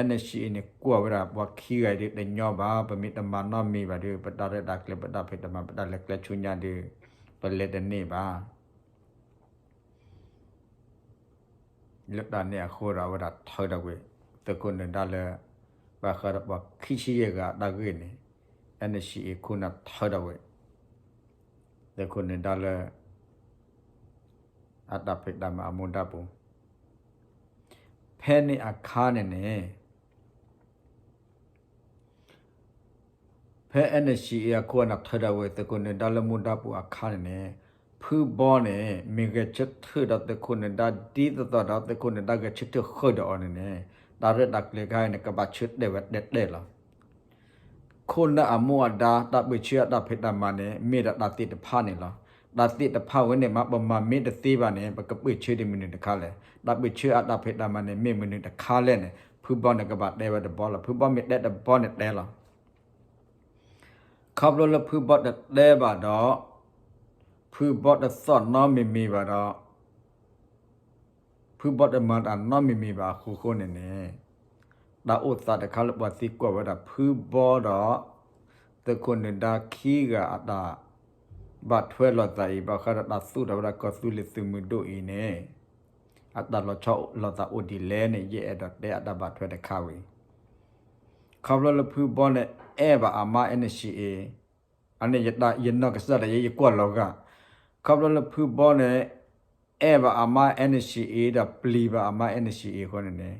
NCA န့ၣ် ကွၢ်ဝဲဒၣ်ပှၤခံဂၤအံၤဒုးတညီဘၣ်, ပမ့ၢ်တမၤနီတမံၤဘၣ်ဒီး ပတၢ်ရဲၣ်တၢ်ကျဲၤ ပတၢ်ဖံးတၢ်မၤ ပတၢ်လဲၤကျဲဆူညါဒီး ပလဲၤတန့ၢ်ဘၣ်. လၢတၢ်န့ၣ်အဃိဒီး အဝဲဒၣ်ထၢထီၣ်ကွံာ် သုးခိၣ်နၢၤဒါလၢ ဘၣ်ဃးဒီးပှၤခံဆံယဲၢ်ဂၤအတၢ်ဂ့ၢ်န့ၣ် NCA ခိၣ်နၢ်ထၢထီၣ်ကွံာ် သုးခိၣ်နၢၤဒါလၢ အတၢ်ဖံးတၢ်မၤအမူဒါပူၤ ဖဲန့ၣ်အခါန့ၣ်န့ၣ် ဖဲ NCA အခိၣ်အနၢ်ထၢထီၣ်ကွံာ် သုးခိၣ်နၢၤဒါလၢမူဒါပူၤအခါန့ၣ်န့ၣ် ဖုဘီန့ၣ် မ့ၢ်ဂဲၤဆၢထၢၣ်ဒီးသုးခိၣ်နၢၤဒါဒ်သိးသိးဒီး သုးခိၣ်နၢၤဒါဂဲၤဆၢထၢၣ်ဃုာ်ဒီးအီၤန့ၣ်န့ၣ် တၢ်ရဲၣ်တၢ်ကျဲၤခါအံၤန့ၣ် ကဘၣ်ဆၢတဲာ်ဝဲတဲတဲလီၤ. ခိၣ်နၢ်အမူအဒါ တၢ်ပၢၢ်ဆၢအတၢ်ဖံးတၢ်မၤန့ၣ် မ့ၢ်ဒီးတၢ်သ့ၣ်တဖၣ်န့ၣ်လီၤ. တၢ်သ့ၣ်တဖၣ်ဝဲန့ၣ် မ့ၢ်ပမၤမ့ၢ်တသ့ဘၣ်န့ၣ် ပကပၢၢ်ဆၢဒ်မနုၤတခါလဲၣ်. တၢ်ပၢၢ်ဆၢအတၢ်ဖံးတၢ်မၤန့ၣ် မ့ၢ်မနုၤတခါလဲၣ်န့ၣ် ဖုဘီန့ၣ်ကဘၣ်တဲဝဲတဘီလီၤ. ဖုဘီမ့ၢ်တဲတဘီန့ၣ်တဲလီၤ. ခီဖျိလၢဖုဘီတတဲဘၣ်ဒီး ဖုဘီတသီၣ်နီတမံၤမံၤဘၣ်ဒီး ဖုဘီတမၤတၢ်နီတမံၤမံၤဘၣ်အဃိဃိန့ၣ်န့ၣ် တၢ်အိၣ်သးတခါလၢပှၤသံကွၢ်ဝဲဒၣ်ဖုဘီဒီး သုးခိၣ်နၢၤဒါခံဂၤအတၢ်ဘၣ်ထွဲလိာ်သးအံၤ ဘၣ်ဃးဒီးတၢ်သူၣ်ထီၣ်ဝဲဒၣ်ကီၢ်သူလ့ၤသုးမုၢ်ဒိၣ်အံၤန့ၣ် အတၢ်လီၤဆီလိာ်သးအိၣ်ဒ်လဲၣ်န့ၣ် ယအဲၣ်ဒိးတဲအတၢ်ဘၣ်ထွဲတခါဝံၤ ခီဖျိလၢဖုဘီန့ၣ် အဲၣ်ဘၣ်အမါ NCA အန့ၣ်ယနီၢ်ကစၢ်ဒၣ်ယဲ ယကွၢ်လီၤဂာ် ခီဖျိလၢဖုဘီန့ၣ် အဲၣ်ဘၣ်အမါ NCA ဒီးပျံၤဘၣ်အမါ NCA အဃိန့ၣ်န့ၣ်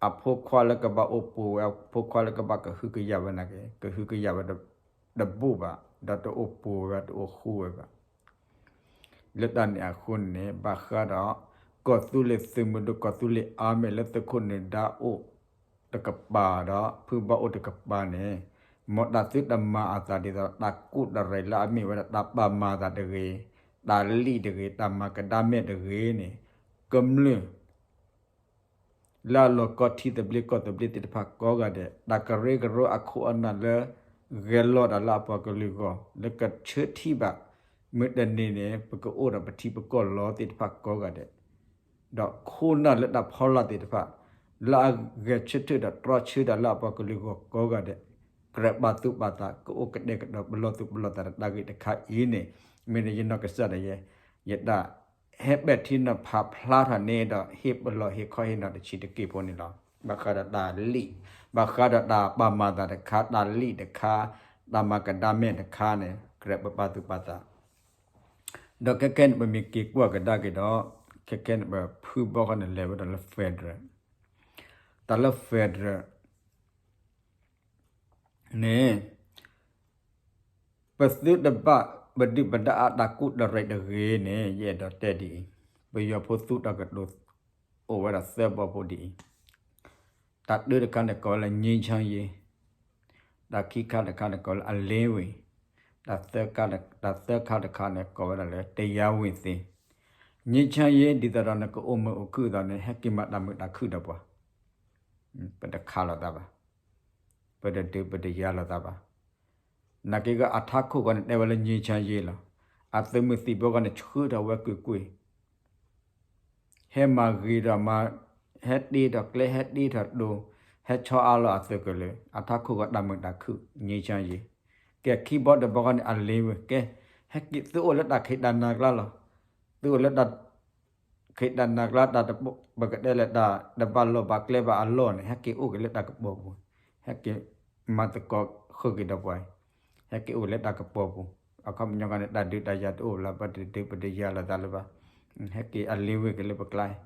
အဖိခွါလၢကဘၣ်အိၣ်ပူၤဝဲ အဖိခွါလၢကဘၣ်ကဟုကယာ်ဝဲန့ၣ်က့ ကဟုကယာ်ဝဲတဘူၣ်ဘၣ် ဒီးတအိၣ်ပူၤဝဲ တအိၣ်ဃူဝဲဘၣ် လၢတၢ်န့ၣ်အဃိန့ၣ် ဘၣ်ဃးဒီး ကီၢ်သူလ့ၤသုးမုၢ်ဒိၣ် ကီၢ်သူလ့ၤအါမ့ၢ်လၢသုးခိၣ်နၢၤဒါအိၣ်တကပၤဒီး ဖုဘီအိၣ်တကပၤန့ၣ် မ်တၢ်သုတမၤအသးဒ်သိး တၢ်ကူၣ်တၢ်ရဲၣ်လၢအမ့ၢ်ဝဲဒၣ်တၢ်ပာ်မၤသးတဂ့ၤ, တၢ်လံၣ်တဂ့ၤ, တၢ်မၤကဒါမဲာ်တဂ့ၤန့ၣ် ကမျၢၢ် လၢအလီၢ်ကီထံသဘျ့ကီၢ်သဘျ့သ့ၣ်တဖၣ်ကိးဂၤဒဲး တၢ်ကရၢကရိအခိၣ်အနၢ်လၢ ဂဲၤလိာ်တၢ်လၢအပှၤကလုာ်အဂီၢ် လၢကဆၢထံၣ်ဘၣ် မုၢ်တနံၤန့ၣ် ပကအိၣ်ဒီးပထံပကီၢ်လီၤသ့ၣ်တဖၣ်ကိးဂၤဒဲး ဒီးခိၣ်နၢ်လၢတၢ်ဖီလာ်သ့ၣ်တဖၣ် လၢအဂဲၤဆၢထၢၣ်ဒီးတြီဆၢတၢ်လၢအပှၤကလုာ်အဂီၢ်ကိးဂၤဒဲး ကြၢးပာ်သူၣ်ပာ်သး ကအိၣ်ကတဲာ်ကတီၤပလီၢ်သူၣ်ပလီၢ်သးဒီးတၢ်ဂ့ၢ်တခါအံၤန့ၣ် မ့ၢ်န့ၣ်ယနီၢ်ကစၢ်ဒၣ်ယဲ ယတၢ်ဟဲပဲာ်ထံနီၤဖးဖျါထီၣ်န့ၣ်ဒီး ဟ့ၣ်ပလီၢ်ဟ့ၣ်ခီဟ့ၣ်နီၤတဆံးတက့ၢ်ဖိန့ၣ်လီၤ. ဘၣ်ဃးဒီးတၢ်လံၣ်, ဘၣ်ဃးဒီးတၢ်ပာ်မၤသးတခါ တၢ်လံၣ်တခါ တၢ်မၤကဒါမဲာ်တခါန့ၣ် ကြၢးပပာ်သူၣ်ပာ်သး ဒီးခဲခဲန့ၣ် ပမ့ၢ်က့ၤကွၢ်ကဒါက့ၤဒီး ခဲခဲန့ၣ် ပဖုဘီဃီန့ၣ်လဲၤဝဲဒၣ်လၢ federal, တၢ်လၢ federal န့ၣ် ပသုတဘၣ်ပဒုၣ်ပဒါအတၢ်ကူၣ်တရံးတဂ့ၤန့ၣ် ယအဲၣ်ဒိးတဲဒ်အံၤ, ပယီၤဖိသူတၢ်ကတိၤအိၣ်ဝဲဒၣ်သၢဘီဖိဒ်အံၤ, တၢ်တၢတခါန့ၣ် ကိးဝဲလၢ ငြိမ်းချမ်းရေး, တၢ် တၢ်ခံခါတခါန့ၣ် ကိးလၢအလ့ဝ့ၤ, တၢ်သၢခါတခါန့ၣ် ကိးဝဲဒၣ်လၢ တရားဝင်သင့်, ငြိမ်းချမ်းရေး ဒ်သိးဒီးနကအိၣ်မုာ်အိၣ်ခုၣ်အသိးန့ၣ် ဟဲက့ၤမၤတၢ်မုာ်တၢ်ခုၣ်ဒီးပှၤ, ပတခးလိာ်သးဘၣ်, ပတဒုးပတယၤလိာ်သးဘၣ်. နာ်က့ဂ့ၤ အထးခိၣ်ဃီန့ၣ် တဲဝဲလၢ ငြိမ်းချမ်းရေး လီၤ. အသုးမုၢ်သံၣ်ဘိဃီန့ၣ် ဆှၢထီၣ်ဝဲကွ့ၢ်ကွ့ၢ် ဟဲမၤဂ့ၤထီၣ်မၤ, ဟဲတ့ထီၣ်ကျဲ ဟဲတ့ထီၣ်တိၤ, ဟဲဆီအါလီၤအသုးကလၢၤ, အထးခိၣ်ဃီတၢ်မုာ်တၢ်ခုၣ် ငြိမ်းချမ်းရေး. ကဲ ခံဘီတဘီဃီန့ၣ် အလ့ဝ့ၤ, ကဲ ဟဲက့ၤသုအိၣ်လၢတၢ်ခံးတၢ်နၤကျါလီၤ. သုအိၣ်လၢတၢ်ခံးတၢ်နၤကျါ တၢ်တဘိ ပကတဲလၢတၢ်တဘၣ်လီၢ်ဘၣ်ကျဲဘၣ်အလီၢ်န့ၣ် ဟဲက့ၤအိၣ်က့ၤလၢတၢ်ကပီၤပူၤ, ဟဲက့ၤမၤသကိးဃုာ်က့ၤဒီးပှၤအံၤ, ဟဲက့ၤအိၣ်လၢတၢ်ကပီၤပူၤ, အခီပညီဃီန့ၣ် တၢ်ဒုးတၢ်ယၤတအိၣ်လၢၤ ပတဒုးပတယၤလိာ်သးလၢၤဘၣ်, ဟဲက့ၤအလ့ဝ့ၤက့ၤလၢပကျါအံ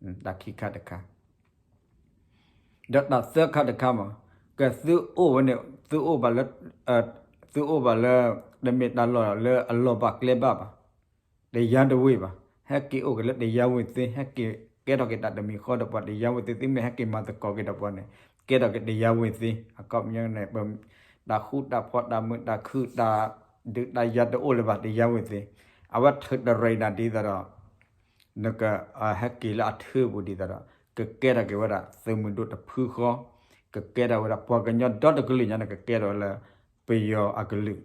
ၤ, တၢ်ခံခါတခါ ဒီးတၢ်သၢခါတခါမး, ကဲသုအိၣ်ဝဲန့ၣ် သုအိၣ်ဘၣ်လၢ, သုအိၣ်ဘၣ်လၢ တမ့ၢ်တၢ်လီၢ်လၢအလီၢ်ဘၣ်ကျဲဘၣ်ဘၣ်, တရားဝင်ဘၣ်, ဟဲက့ၤအိၣ်က့ၤလၢ တရားဝင်သင့်, ဟဲက့ၤကဲထီၣ်က့ၤတၢ်တမံၤဃီဒီးပှၤ တရားဝင်သင့်, သုမ့ၢ်ဟဲက့ၤမၤသကိးက့ၤဒီးပှၤန့ၣ် ကဲထီၣ်က့ၤ တရားဝင်သင့်, အခီပညီန့ၣ် ပတၢ်ဃူတၢ်ဖိး တၢ်မုာ်တၢ်ခုၣ် တၢ်ဒုးတၢ်ယၤတအိၣ်လၢၤဘၣ် တရားဝင်သင့်, အဝဲထုးတရံးနၤဒ်သိးဒီး နကဟဲက့ၤလၢအထၢပူၤဒ်သိးဒီး ကကဲထီၣ်က့ၤဝဲဒၣ်သုးမုၢ်ဒိၣ်တဖုဃီ, ကကဲထီၣ်ဝဲဒၣ်ပှၤကညီဒီတကလုာ်ညါန့ၣ် ကကဲထီၣ်ဝဲလၢပယီၤအကလုာ်,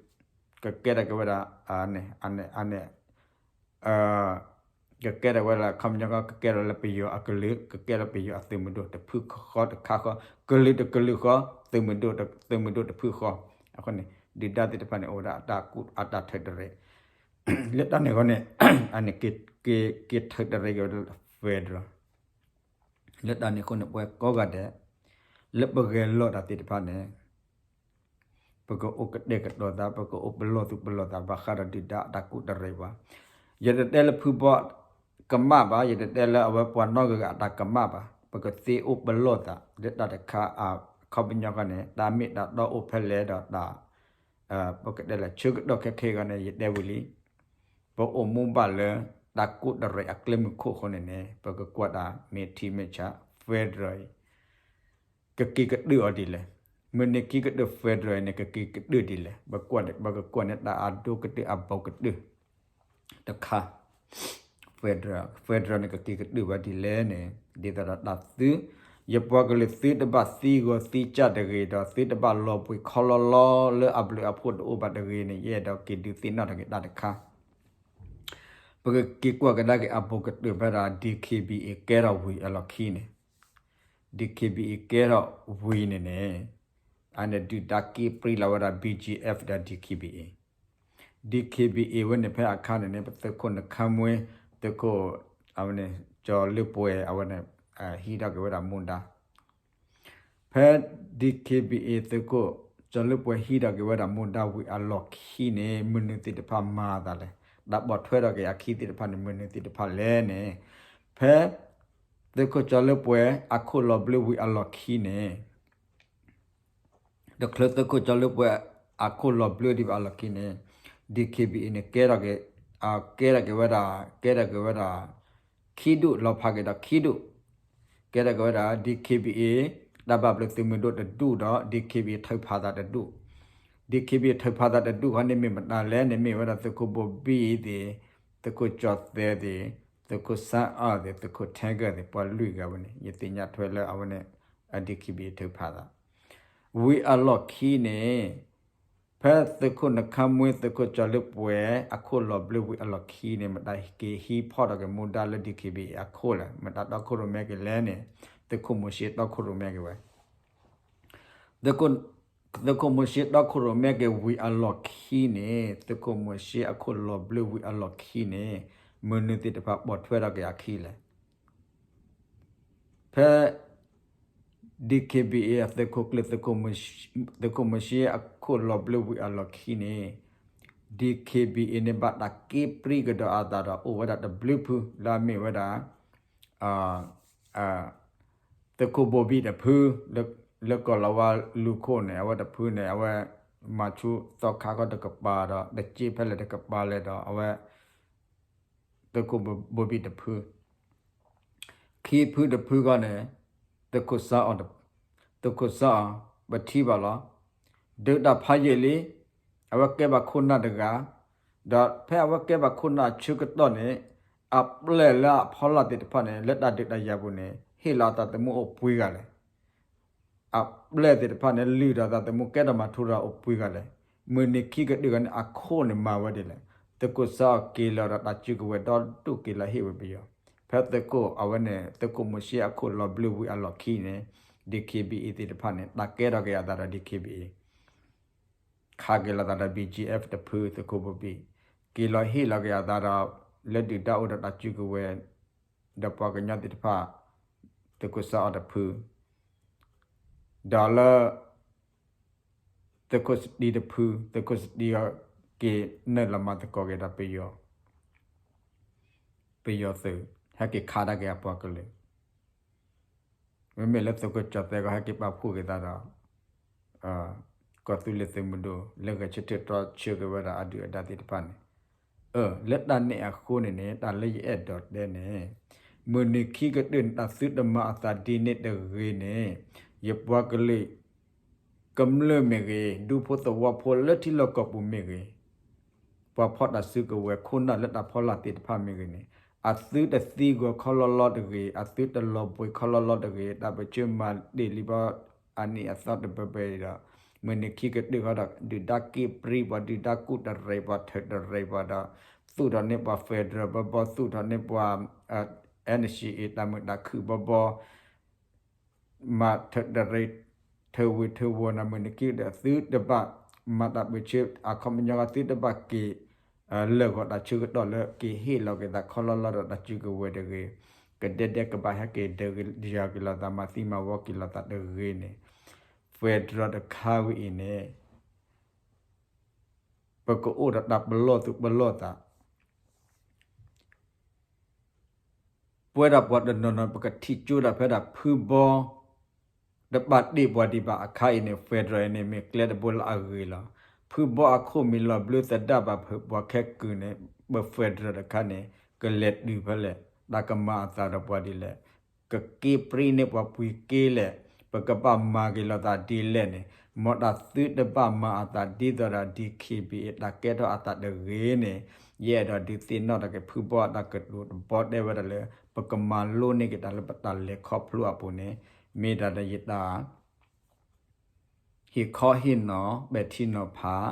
ကကဲထီၣ်က့ၤဝဲဒၣ် အန့ၣ် အန့ၣ် ကကဲထီၣ်ဝဲဒၣ် အခီပညီ ကကဲထီၣ်လၢပယီၤအကလုာ်, ကကဲထီၣ်ပယီၤအသုးမုၢ်ဒိၣ်တဖုဃီတခါဃီ, ကလုာ်တကလုာ်ဃီ, သုးမုၢ်ဒိၣ်တဖုဃီ, အဃိန့ၣ် ဒုၣ်ဒါသ့ၣ်တဖၣ်န့ၣ် အိၣ်ဝဲဒၣ်အတၢ်ကူၣ်အတၢ်ထုးတရံး လၢတၢ်န့ၣ်အဃိန့ၣ် အန့ၣ် က့ၤထုးတရံးက့ၤဝဲဒၣ်လၢ federal လၢတၢ်န့ၣ်အဃိန့ၣ် ပဝဲကိးဂၤဒဲး လၢပဂဲၤလိာ်တၢ်သ့ၣ်တဖၣ်န့ၣ် ပကအိၣ်ကတဲာ်ကတီၤသး ပကအိၣ်ပလီၢ်သူၣ်ပလီၢ်သး ဘၣ်ဃးဒီးဒုၣ်ဒါအတၢ်ကူၣ်တရံးပှၤ, ယတတဲလၢဖုဘီကမၣ်ဘၣ်, ယတတဲလၢအဝဲပှၤနီတဂၤအတၢ်ကမၣ်ဘၣ်, ပကသ့အိၣ်ပလီၢ်သး လၢတၢ်တခါအခီပညီဃီန့ၣ် တၢ်မ့ၢ်တၢ်တီအိၣ်ဖဲလဲၣ်ဒီးတၢ် ပကတဲလၢဆၢကတီၢ်ခဲခဲအံၤန့ၣ် ယတဲဝံၤလံ, ပအိၣ်မူဘၣ်လၢ တၢ်ကူၣ်တရံးအကျဲမုၢ်ခိၣ်အဃိန့ၣ်န့ၣ် ပကကွၢ်တၢ်မ့ၢ်ထံမ့ၢ်ဆး federal အံၤ ကက့ၤကဒုၣ်အီၤဒ်လဲၣ်, မုၢ်နံၤခံကဒုၣ် federal အံၤန့ၣ် ကက့ၤကဒုၣ်ဒ်လဲၣ်, ပကကွၢ်န့ၣ် တၢ်အဒိကတၢၢ်အဘီကတၢၢ် တခါ federal, federal န့ၣ် ကက့ၤကဒုၣ်ဝဲဒ်လဲၣ်န့ၣ် ဒ်သိးဒီးတၢ်သု ယပှၤကလုာ်သုတဘၣ်သံဂီၤသံကၢ်တဂ့ၤဒီး သုတဘၣ်လီၤဘှံးခီလီလီလၢအဘျုးအဖှိၣ်တအိၣ်ဘၣ်တဂ့ၤန့ၣ် ယအဲၣ်ဒိးက့ၤဒုးသ့ၣ်နီၣ်ထီၣ်က့ၤတၢ်တခါ ပကက့ၤကွၢ်ကဒါက့ၤအဘီကတၢၢ်ဖဲဒၣ် DKBA ကဲထီၣ်ဝံၤအလီၢ်ခံန့ၣ်, DKBA ကဲထီၣ်ဝံၤန့ၣ်န့ၣ် အန့ၣ်ဒုၣ်ဒါက့ၤပြံလီၤဝဲဒၣ် BGF ဒီး DKBA, DKBA ဝဲန့ၣ်ဖဲအခါန့ၣ်န့ၣ် ပသုးခိၣ်နခါမွ့ သုးခိၣ် အဝဲန့ၣ် ကၠီၤလၢပှဲၤ အဝဲန့ၣ် ဟံးထီၣ်က့ၤဝဲဒၣ်မူဒါ ဖဲ DKBA သုးခိၣ် ကၠီၤလၢပှဲၤဟံးထီၣ်က့ၤဝဲဒၣ်မူဒါဝံၤအလီၢ်ခံန့ၣ် မနုၤသ့ၣ်တဖၣ်မၤအသးလဲၣ်, တၢ်ပိာ်ထွဲထီၣ်က့ၤအခံသ့ၣ်တဖၣ်န့ၣ် မနုၤသ့ၣ်တဖၣ်လဲၣ်န့ၣ်, ဖဲ သုးခိၣ်ကၠီၤလၢပှဲၤအခိၣ်လီၤဘျၢဝံၤအလီၢ်ခံန့ၣ် တချုးသုးခိၣ်ကၠီၤလၢပှဲၤအခိၣ်လီၤဘျၢဒံးဘၣ်အလီၢ်ခံန့ၣ် DKBA န့ၣ် ကဲထီၣ်က့ၤ, ကဲထီၣ်က့ၤဝဲဒၣ်, ကဲထီၣ်က့ၤဝဲဒၣ် ခံဒူၣ် လီၤဖးက့ၤဒီးခံဒူၣ်, ကဲထီၣ်က့ၤဝဲဒၣ် DKBA တၢ်ဘၣ်ဘျုးသုးမုၢ်ဒိၣ်တဒူၣ်ဒီး DKBA ထုးဖးသးတဒူၣ်, DKBA ထုးဖးသးတဒူၣ်ဃီန့ၣ်မ့ၢ်မတၤလဲၣ်န့ၣ် မ့ၢ်ဝဲဒၣ်သုးခိၣ်ဘိဘံၣ်သ့ၣ်, သုးခိၣ်ကၠီၤသဲသ့ၣ်, သုးခိၣ်စၣ်အၢၣ်သ့ၣ်, သုးခိၣ်ထဲဂၢၢ်သ့ၣ်, ပှၤလွံၢ်ဂၤဝဲန့ၣ် ယသ့ၣ်ညါထွဲလၢအဝဲန့ၣ် DKBA ထုးဖးသး ဝံၤအလီၢ်ခံန့ၣ် ဖဲသုးခိၣ်နခါမွ့ သုးခိၣ်ကၠီၤလၢပှဲၤ အခိၣ်လီၤဘျၢဝံၤအလီၢ်ခံန့ၣ် မတၤက့ၤဟံးဖီၣ်ထီၣ်က့ၤမူဒါလၢ DKBA အခိၣ်လဲၣ်, မတၤတီခိၣ်ရိၣ်မဲက့ၤလဲၣ်န့ၣ် သုးခိၣ်မိၤၡ့တီခိၣ်ရိၣ်မဲက့ၤဝဲ သုးခိၣ်မိၤၡ့တီခိၣ်ရိၣ်မဲက့ၤဝံၤအလီၢ်ခံန့ၣ် သုးခိၣ်မိၤၡ့အခိၣ်လီၤဘျၢဝံၤအလီၢ်ခံန့ၣ် မနုၤသ့ၣ်တဖၣ်ပိာ်ထွဲထီၣ်က့ၤအခံလဲၣ်. ဖဲ DKBA အသုးခိၣ်ကျၢၢ် သုးခိၣ်မိၤၡ့အခိၣ်လီၤဘျၢဝံၤအလီၢ်ခံန့ၣ် DKBA န့ၣ် ဘၣ်တၢ်က့ၤပြံကဒီးအသးဒီး အိၣ်ဝဲဒၣ်တဘျုးဖု လၢအမ့ၢ်ဝဲဒၣ် သုးခိၣ်ဘိဘံၣ်တဖု လၢကီၢ်လီၤဝါလူၢ်ခိၣ်န့ၣ် အဝဲတဖုန့ၣ် အဝဲမၤဆူသီခါခီတကပၤဒီး တစ့ဖဲလဲၣ်တကပၤလဲၣ်ဒီး အဝဲ သုးခိၣ်ဘိဘံၣ်တဖု ခံဖုတဖုဃီန့ၣ် သုးခိၣ်စၢ်အီၤ, သုးခိၣ်စၢ်အီၤ ပထံၣ်ဘၣ်လီၤ. ဒုးတၢ်ဖးယံာ်လံ, အဝဲကဲဘၣ်ခိၣ်နၢ်တဂၤ, ဒီးဖဲအဝဲကဲဘၣ်ခိၣ်နၢ်အဆၢကတီၢ်န့ၣ် အပျဲၢ်လၢအဖီလာ်သ့ၣ်တဖၣ်န့ၣ် လၢတၢ်ဒုးတၢ်ယၤပူၤန့ၣ် ဟ့ၣ်လီၤအသးသမူအိၣ်ပှဲၤဂၤလဲၣ်. အပျဲၢ်သ့ၣ်တဖၣ်န့ၣ် လုၢ်ဒီးသးသမူကဲထီၣ်မၤထူရၤအိၣ်ပှဲၤဂၤလဲၣ်. မုၢ်နံၤခံကတၢၢ်ဂၤန့ၣ် အခိၣ်န့ၣ်မၤဝဲဒ်လဲၣ်. သုးခိၣ်စၢ်အီၤက့ၤလီၤဒီးတၢ်စုကဝဲၤဒီဒူၣ်က့ၤလီၤဟ့ၣ်ဝဲပယီၤ, ဖဲသုးခိၣ်အဝဲန့ၣ် သုးခိၣ်မိၤၡ့အခိၣ်လီၤဘျၢဝံၤအလီၢ်ခံန့ၣ် DKBA သ့ၣ်တဖၣ်န့ၣ် တၢ်ကဲထီၣ်က့ၤအသးဒီး DKBA ခးက့ၤလီၤသးဒီး BGF တဖု သုးခိၣ်ဘိဘံၣ်, က့ၤလီၤဟ့ၣ်လီၤက့ၤအသးဒီး လၢဒုၣ်ဒါအိၣ်ဒီးတၢ်စုကဝဲၤ ဒီးပှၤကညီသ့ၣ်တဖၣ် သုးခိၣ်စၢ်အီၤတဖု, ဒီးလၢ သုးခိၣ်စတံတဖု, သုးခိၣ်စတံအီၤက့ၤနုာ်လီၤမၤသကိးက့ၤဒီး ပယီၤသုး ဟဲက့ၤခးဒၣ်က့ၤအပှၤကလုာ်, မ့မ့ၢ်လၢသုးခိၣ်ကၠီၣ်သဲးကီးဟဲက့ၤပာ်ဖှိၣ်က့ၤသးဒီး ကီၢ်သူလ့ၤသုးမုၢ်ဒိၣ် လၢဂဲၤဆၢထၢၣ်တြီဆၢက့ၤဝဲဒၣ်အဒုၣ်အဒါသ့ၣ်တဖၣ်န့ၣ်, အၢ လၢတၢ်န့ၣ်အဃိန့ၣ်န့ၣ် တၢ်လၢယအဲၣ်ဒိးတဲန့ၣ် မုၢ်နံၤခံကတၢၢ်န့ၣ် တၢ်သုတမၤအသးဒ်န့ၣ်တဂ့ၤန့ၣ် ယပှၤကလုာ် ကမျၢၢ်မ့ၢ်ဂ့ၤ, ဒူဖိသဝီဖိလၢထံလီၢ်ကီၢ်ပူၤမ့ၢ်ဂ့ၤ, ပှၤဖီၣ်တၢ်စုကဝဲၤခိၣ်နၢ်လၢတၢ်ဖီလာ်သ့ၣ်တဖၣ်မ့ၢ်ဂ့ၤန့ၣ် အသုတသံဂီၤခီလီၤလီၤတဂ့ၤ, အသုတလီၤဘှံးခီလီၤလီၤတဂ့ၤ, တၢ်ပၢၢ်ဆၢမၤတ့ၢ်လံဘၣ် အနံၣ်အသီတဘၢဘၢအံၤဒီး မုၢ်နံၤခံကတၢၢ်ဃီဒီး ဒုၣ်ဒါက့ပြံပှၤ, ဒုၣ်ဒါကူၣ်တရံးပှၤ, ထုးတရံးပှၤဒီး သူၣ်ထီၣ်န့ၢ်ပှၤ federal ဘီဘီ, သူၣ်ထီၣ်န့ၢ်ပှၤ NCA တၢ်မုာ်တၢ်ခုၣ်ဘီဘီ မၤထုးတရံး ထုးဝ့ၤထုးဝီၤန့ၣ် မုၢ်နံၤခံကတၢၢ် သုတဘၣ်မၤတၢ်ပၢၢ်ဆၢ အခီပညီ သုတဘၣ်က့ၤ လၢာ်ဂီၤတၢ်ဆၢကတီၢ်လၢက့ၤဟ့ၣ်လီၤက့ၤသးခီလီၤလီၤဒီးတၢ်စုကဝဲၤတဂ့ၤ, ကဒဲဒဲကဘၣ်ဟဲက့ၤဒုးယၤက့ၤလိာ်သး မၤသံမၤဝီက့ၤလိာ်သးတဂ့ၤန့ၣ် federal တခါဝဲအံၤန့ၣ် ပကအိၣ်ဒီးတၢ်ပလီၢ်သူၣ်ပလီၢ်သး ပဝဲဒၣ်ပှၤတနီၤနီၤ ပကထံၣ်ကၠိဒၣ်ဖဲဒၣ်ဖုဘီ တဘၣ်တ့ၢ်ပှၤဒံးဘၣ်အခါအံၤန့ၣ် federal န့ၣ် မ့ၢ်ကျဲတဘိလၢအဂ့ၤလီၤ. ဖုဘီအခိၣ်မ့ၢ်လီၤဘျၢသဒၣ်ဘၣ်ဖုးပှၤခဲကုၢ်န့ၣ် ပ federal တခါန့ၣ် ကလဲၤတုၤဖဲလဲၣ်, တၢ်ကမၤအသးဒီးပှၤဒ်လဲၣ်, ကက့ပြံန့ၢ်ပှၤပှ့ၤက့လဲၣ်, ပကဘၣ်မၤက့ၤလိာ်သးဒ်လဲၣ်န့ၣ် မ်တၢ်သုတဘၣ်မၤအသးဒ်သိးဒီး DKBA တၢ်ကဲထီၣ်အသးတဂ့ၤန့ၣ် ယအဲၣ်ဒိးဒုးသ့ၣ်နီၣ်ထီၣ်က့ၤဖုဘီအတၢ်ကတိၤတဘီတဲဝဲဒၣ်လၢ ပကမၤလိန့ၢ်က့ၤတၢ်လၢပတၢ်လဲၤခီဖျိအပူၤန့ၣ် မ့ၢ်ဒၣ်ဒီးယတၢ် ဟ့ၣ်ခီဟ့ၣ်နီၤ ပဲာ်ထံနီၤဖး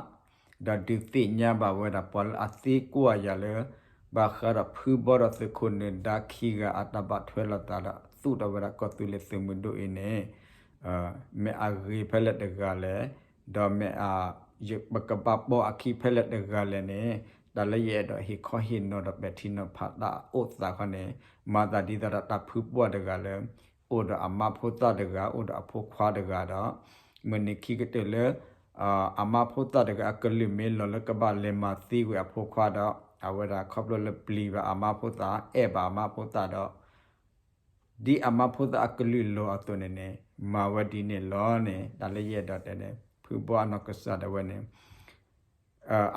ဒီးဒုးသ့ၣ်ညါဘၣ်ဝဲဒၣ်ပှၤလၢအသံကွၢ်ယၤလၢ ဘၣ်ဃးဒီးဖုဘီဒီးသုးခိၣ်နၢၤဒါခံဂၤအတၢ်ဘၣ်ထွဲလိာ်သးဒီးသူၣ်ထီၣ်ဝဲဒၣ်ကီၢ်သူလ့ၤသုးမုၢ်ဒိၣ်အံၤန့ၣ် မ့ၢ်အဂ့ၤဖဲလဲၣ်တဂၤလဲၣ်, ဒီးမ့ၢ်အ ပကဘၣ်ပိာ်အခံဖဲလဲၣ်တဂၤလဲၣ်န့ၣ် တၢ်လၢယအဲၣ်ဒိးဟ့ၣ်ခီဟ့ၣ်နီၤဒီးပဲာ်ထံနီၤဖးတၢ်အိၣ်သးခီန့ၣ် မၤသးဒ်သိးဒီးတၢ်ဖုပှၢ်တဂၤလၢ အိၣ်ဒီးအမါဖိသၣ်တဂၤ အိၣ်ဒီးအဖိခွါတဂၤဒီး မုၢ်နံၤခံကတၢၢ်လၢ အမါဖိသၣ်တဂၤအကလုၢ်မ့ၢ်လီၤလၢကဘၣ်လဲၤမၤသံကွံာ်အဖိခွါဒီး အဝဲဒၣ်ခီဖျိလၢပျံၤဘၣ်အမါဖိသၣ် အဲၣ်ဘၣ်အမါဖိသၣ်ဒီး ဒ်အမါဖိသၣ်အကလုၢ်လီၤအသိးန့ၣ်န့ၣ် မၤဝဲဒ်န့ၣ်လီၤန့ၣ် တၢ်လၢယအဲၣ်ဒိးတဲန့ၣ် ဖုဘီအနီၢ်ကစၢ်ဒၣ်ဝဲန့ၣ်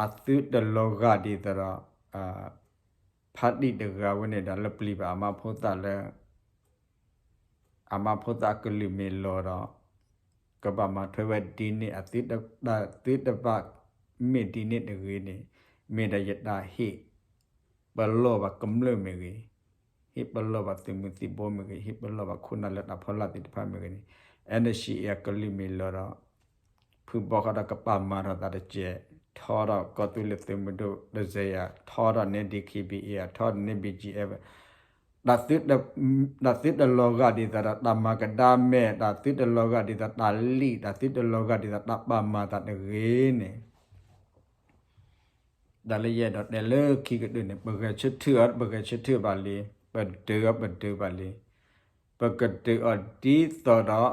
အသုတလီၤဂာ်ဒ်သိးဒီး ဖါတံၢ်တဂၤဝဲန့ၣ်ဒီးလၢပျံၤဘၣ်အမါဖိသၣ်လၢ အမါဖိသၣ်အကလုၢ်မ့ၢ်လီၤဒီး ကဘၣ်မၤထွဲဝဲဒ်န့ၣ် အသုတဘၣ်မ့ၢ်ဒ်န့ၣ်တဂ့ၤန့ၣ် မ့ၢ်ဒီးယတၢ်ဟ့ၣ်ပလီၢ်ဘၣ်ကမျၢၢ်မ့ၢ်ဂ့ၤ, ဟ့ၣ်ပလီၢ်ဘၣ်သုးမုၢ်သံၣ်ဘိမ့ၢ်ဂ့ၤ, ဟ့ၣ်ပလီၢ်ဘၣ်ခိၣ်နၢ်လၢတၢ်ဖီလာ်သ့ၣ်တဖၣ်မ့ၢ်ဂ့ၤန့ၣ် NCA အကလုၢ်မ့ၢ်လီၤဒီး ဖုဘီဃီဒီးကပာ်မၤထီၣ်သးတကဲး, ထီထီၣ်ကီၢ်သူလ့ၤသုးမုၢ်ဒိၣ်တစဲးယၤ, ထီထီၣ်န့ၢ် DKBA ယၤ, ထီထီၣ်န့ၢ် BGF တၢ်သုတလီၤဂာ်ဒ်သိးဒီးတၢ်မၤကဒါမဲာ်, တၢ်သုတလီၤဂာ်ဒ်သိးတၢ်လံၣ်, တၢ်သုတလီၤဂာ်ဒ်သိးတၢ်ပာ်မၤသးတဂ့ၤန့ၣ် တၢ်လၢယအဲၣ်ဒိးတဲလၢခံကတၢၢ်န့ၣ် ပဂဲၤဆၢထၢၣ်အီၤ ပဂဲၤဆၢထၢၣ်ဘၣ်လံ, ပဒုးအီၤပဒုးဘၣ်လံ, ပကဒုးအီၤဒ်သိးဒီး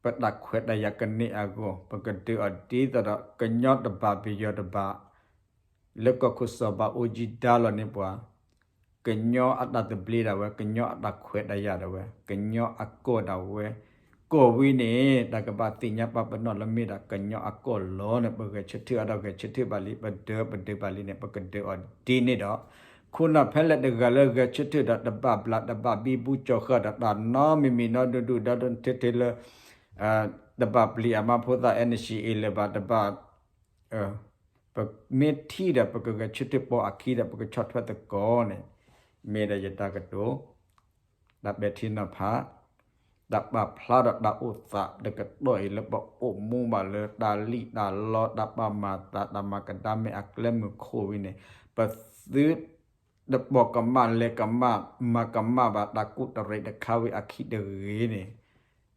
ပတၢ်ခွဲးတၢ်ယာ်ကန့ၢ်အဂီၢ်, ပကဒုးအီၤဒ်သိးဒီး ကညီတဘၣ်ပယီၤတဘၣ်, လၢကီၢ်ခိၣ်စီၤဘးအူကၠံဒါလီၤန့ၢ်ပှၤ ကညီအတၢ်သဘျ့ဒၣ်ဝဲ, ကညီအတၢ်ခွဲးတၢ်ယာ်ဒၣ်ဝဲ, ကညီအကီၢ်ဒၣ်ဝဲ, ကီၢ်ဝံၤန့ၣ် တၢ်ကဘၣ်သ့ၣ်ညါပာ်ပနီၣ်လၢမ့ၢ်ဒၣ်ကညီအကီၢ်လီၤန့ၣ် ပဂဲၤဆၢထၢၣ်အီၤဒီးဂဲၤဆၢထၢၣ်ဘၣ်လံ, ပဒုးပဒုးဘၣ်လံန့ၣ် ပကဒုးအီၤဒ်န့ၣ်ဒီး ခိၣ်နၢ်ဖဲလဲၣ်တဂၤလၢဂဲၤဆၢထၢၣ်ဒီးတဘၣ်ဘျးတဘၣ်ဘံဘူကၠီၤဃာ်ဒီးတၢ်နီတမံၤမံၤနီတဒူၣ်ဒီးထဲထဲလၢ တဘၣ်ပျံၤအမါဖိသၣ် energy အံၤလၢၤဘၣ် တဘၣ် ပမ့ၢ်ထံၣ်ဒီး ပကဂဲၤဆၢထၢၣ်ပိာ်အခံဒီး ပကဆီၣ်ထွဲသကိးန့ၣ် မ့ၢ်ဒီးယတၢ်ကတိၤ တၢ်ပဲာ်ထံနီၤဖး တၢ်ပာ်ဖျါဒီးတၢ်အိၣ်သးတကတီၢ်အံၤ လၢပအိၣ်မူဘၣ်လၢတၢ်လံၣ်တၢ်လီ တၢ်ပာ်မၤသး တၢ်မၤကဒါမဲာ်အကျဲမုၢ်ခိၣ်ဝံၤန့ၣ် ပသုတပိာ်ကမၣ်လဲၤကမၣ် မၤကမၣ်ဘၣ်တၢ်ကူၣ်တရံးတခါဝံၤအခံတဂ့ၤန့ၣ်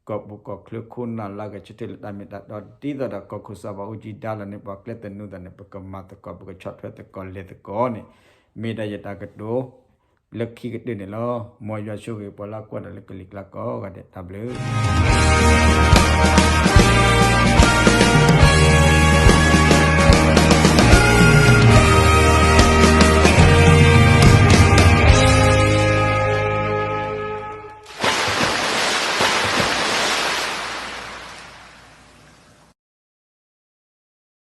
ကီၢ်ပူၤကီၢ်ချၢခိၣ်နၢ်လၢဂဲၤဆၢထၢၣ်လၢတၢ်မ့ၢ်တၢ်တီ ဒ်သိးဒီးကီၢ်ခိၣ်စီၤဘးအူကၠံဒါလီၤန့ၣ် ပှၤကျဲသနူသးန့ၣ် ပကမၤသကိး ပကဆီၣ်ထွဲသကိးလဲၤသကိးန့ၣ် မ့ၢ်ဒၣ်ယတၢ်ကတိၤ လၢခံကတၢၢ်န့ၣ်လီၤ. မ်ယွၤဆိၣ်ဂ့ၤပှၤလၢကွၢ်ဒီးလၢကလံၤကျါကိးဂၤဒဲး တၢ်ဘျုး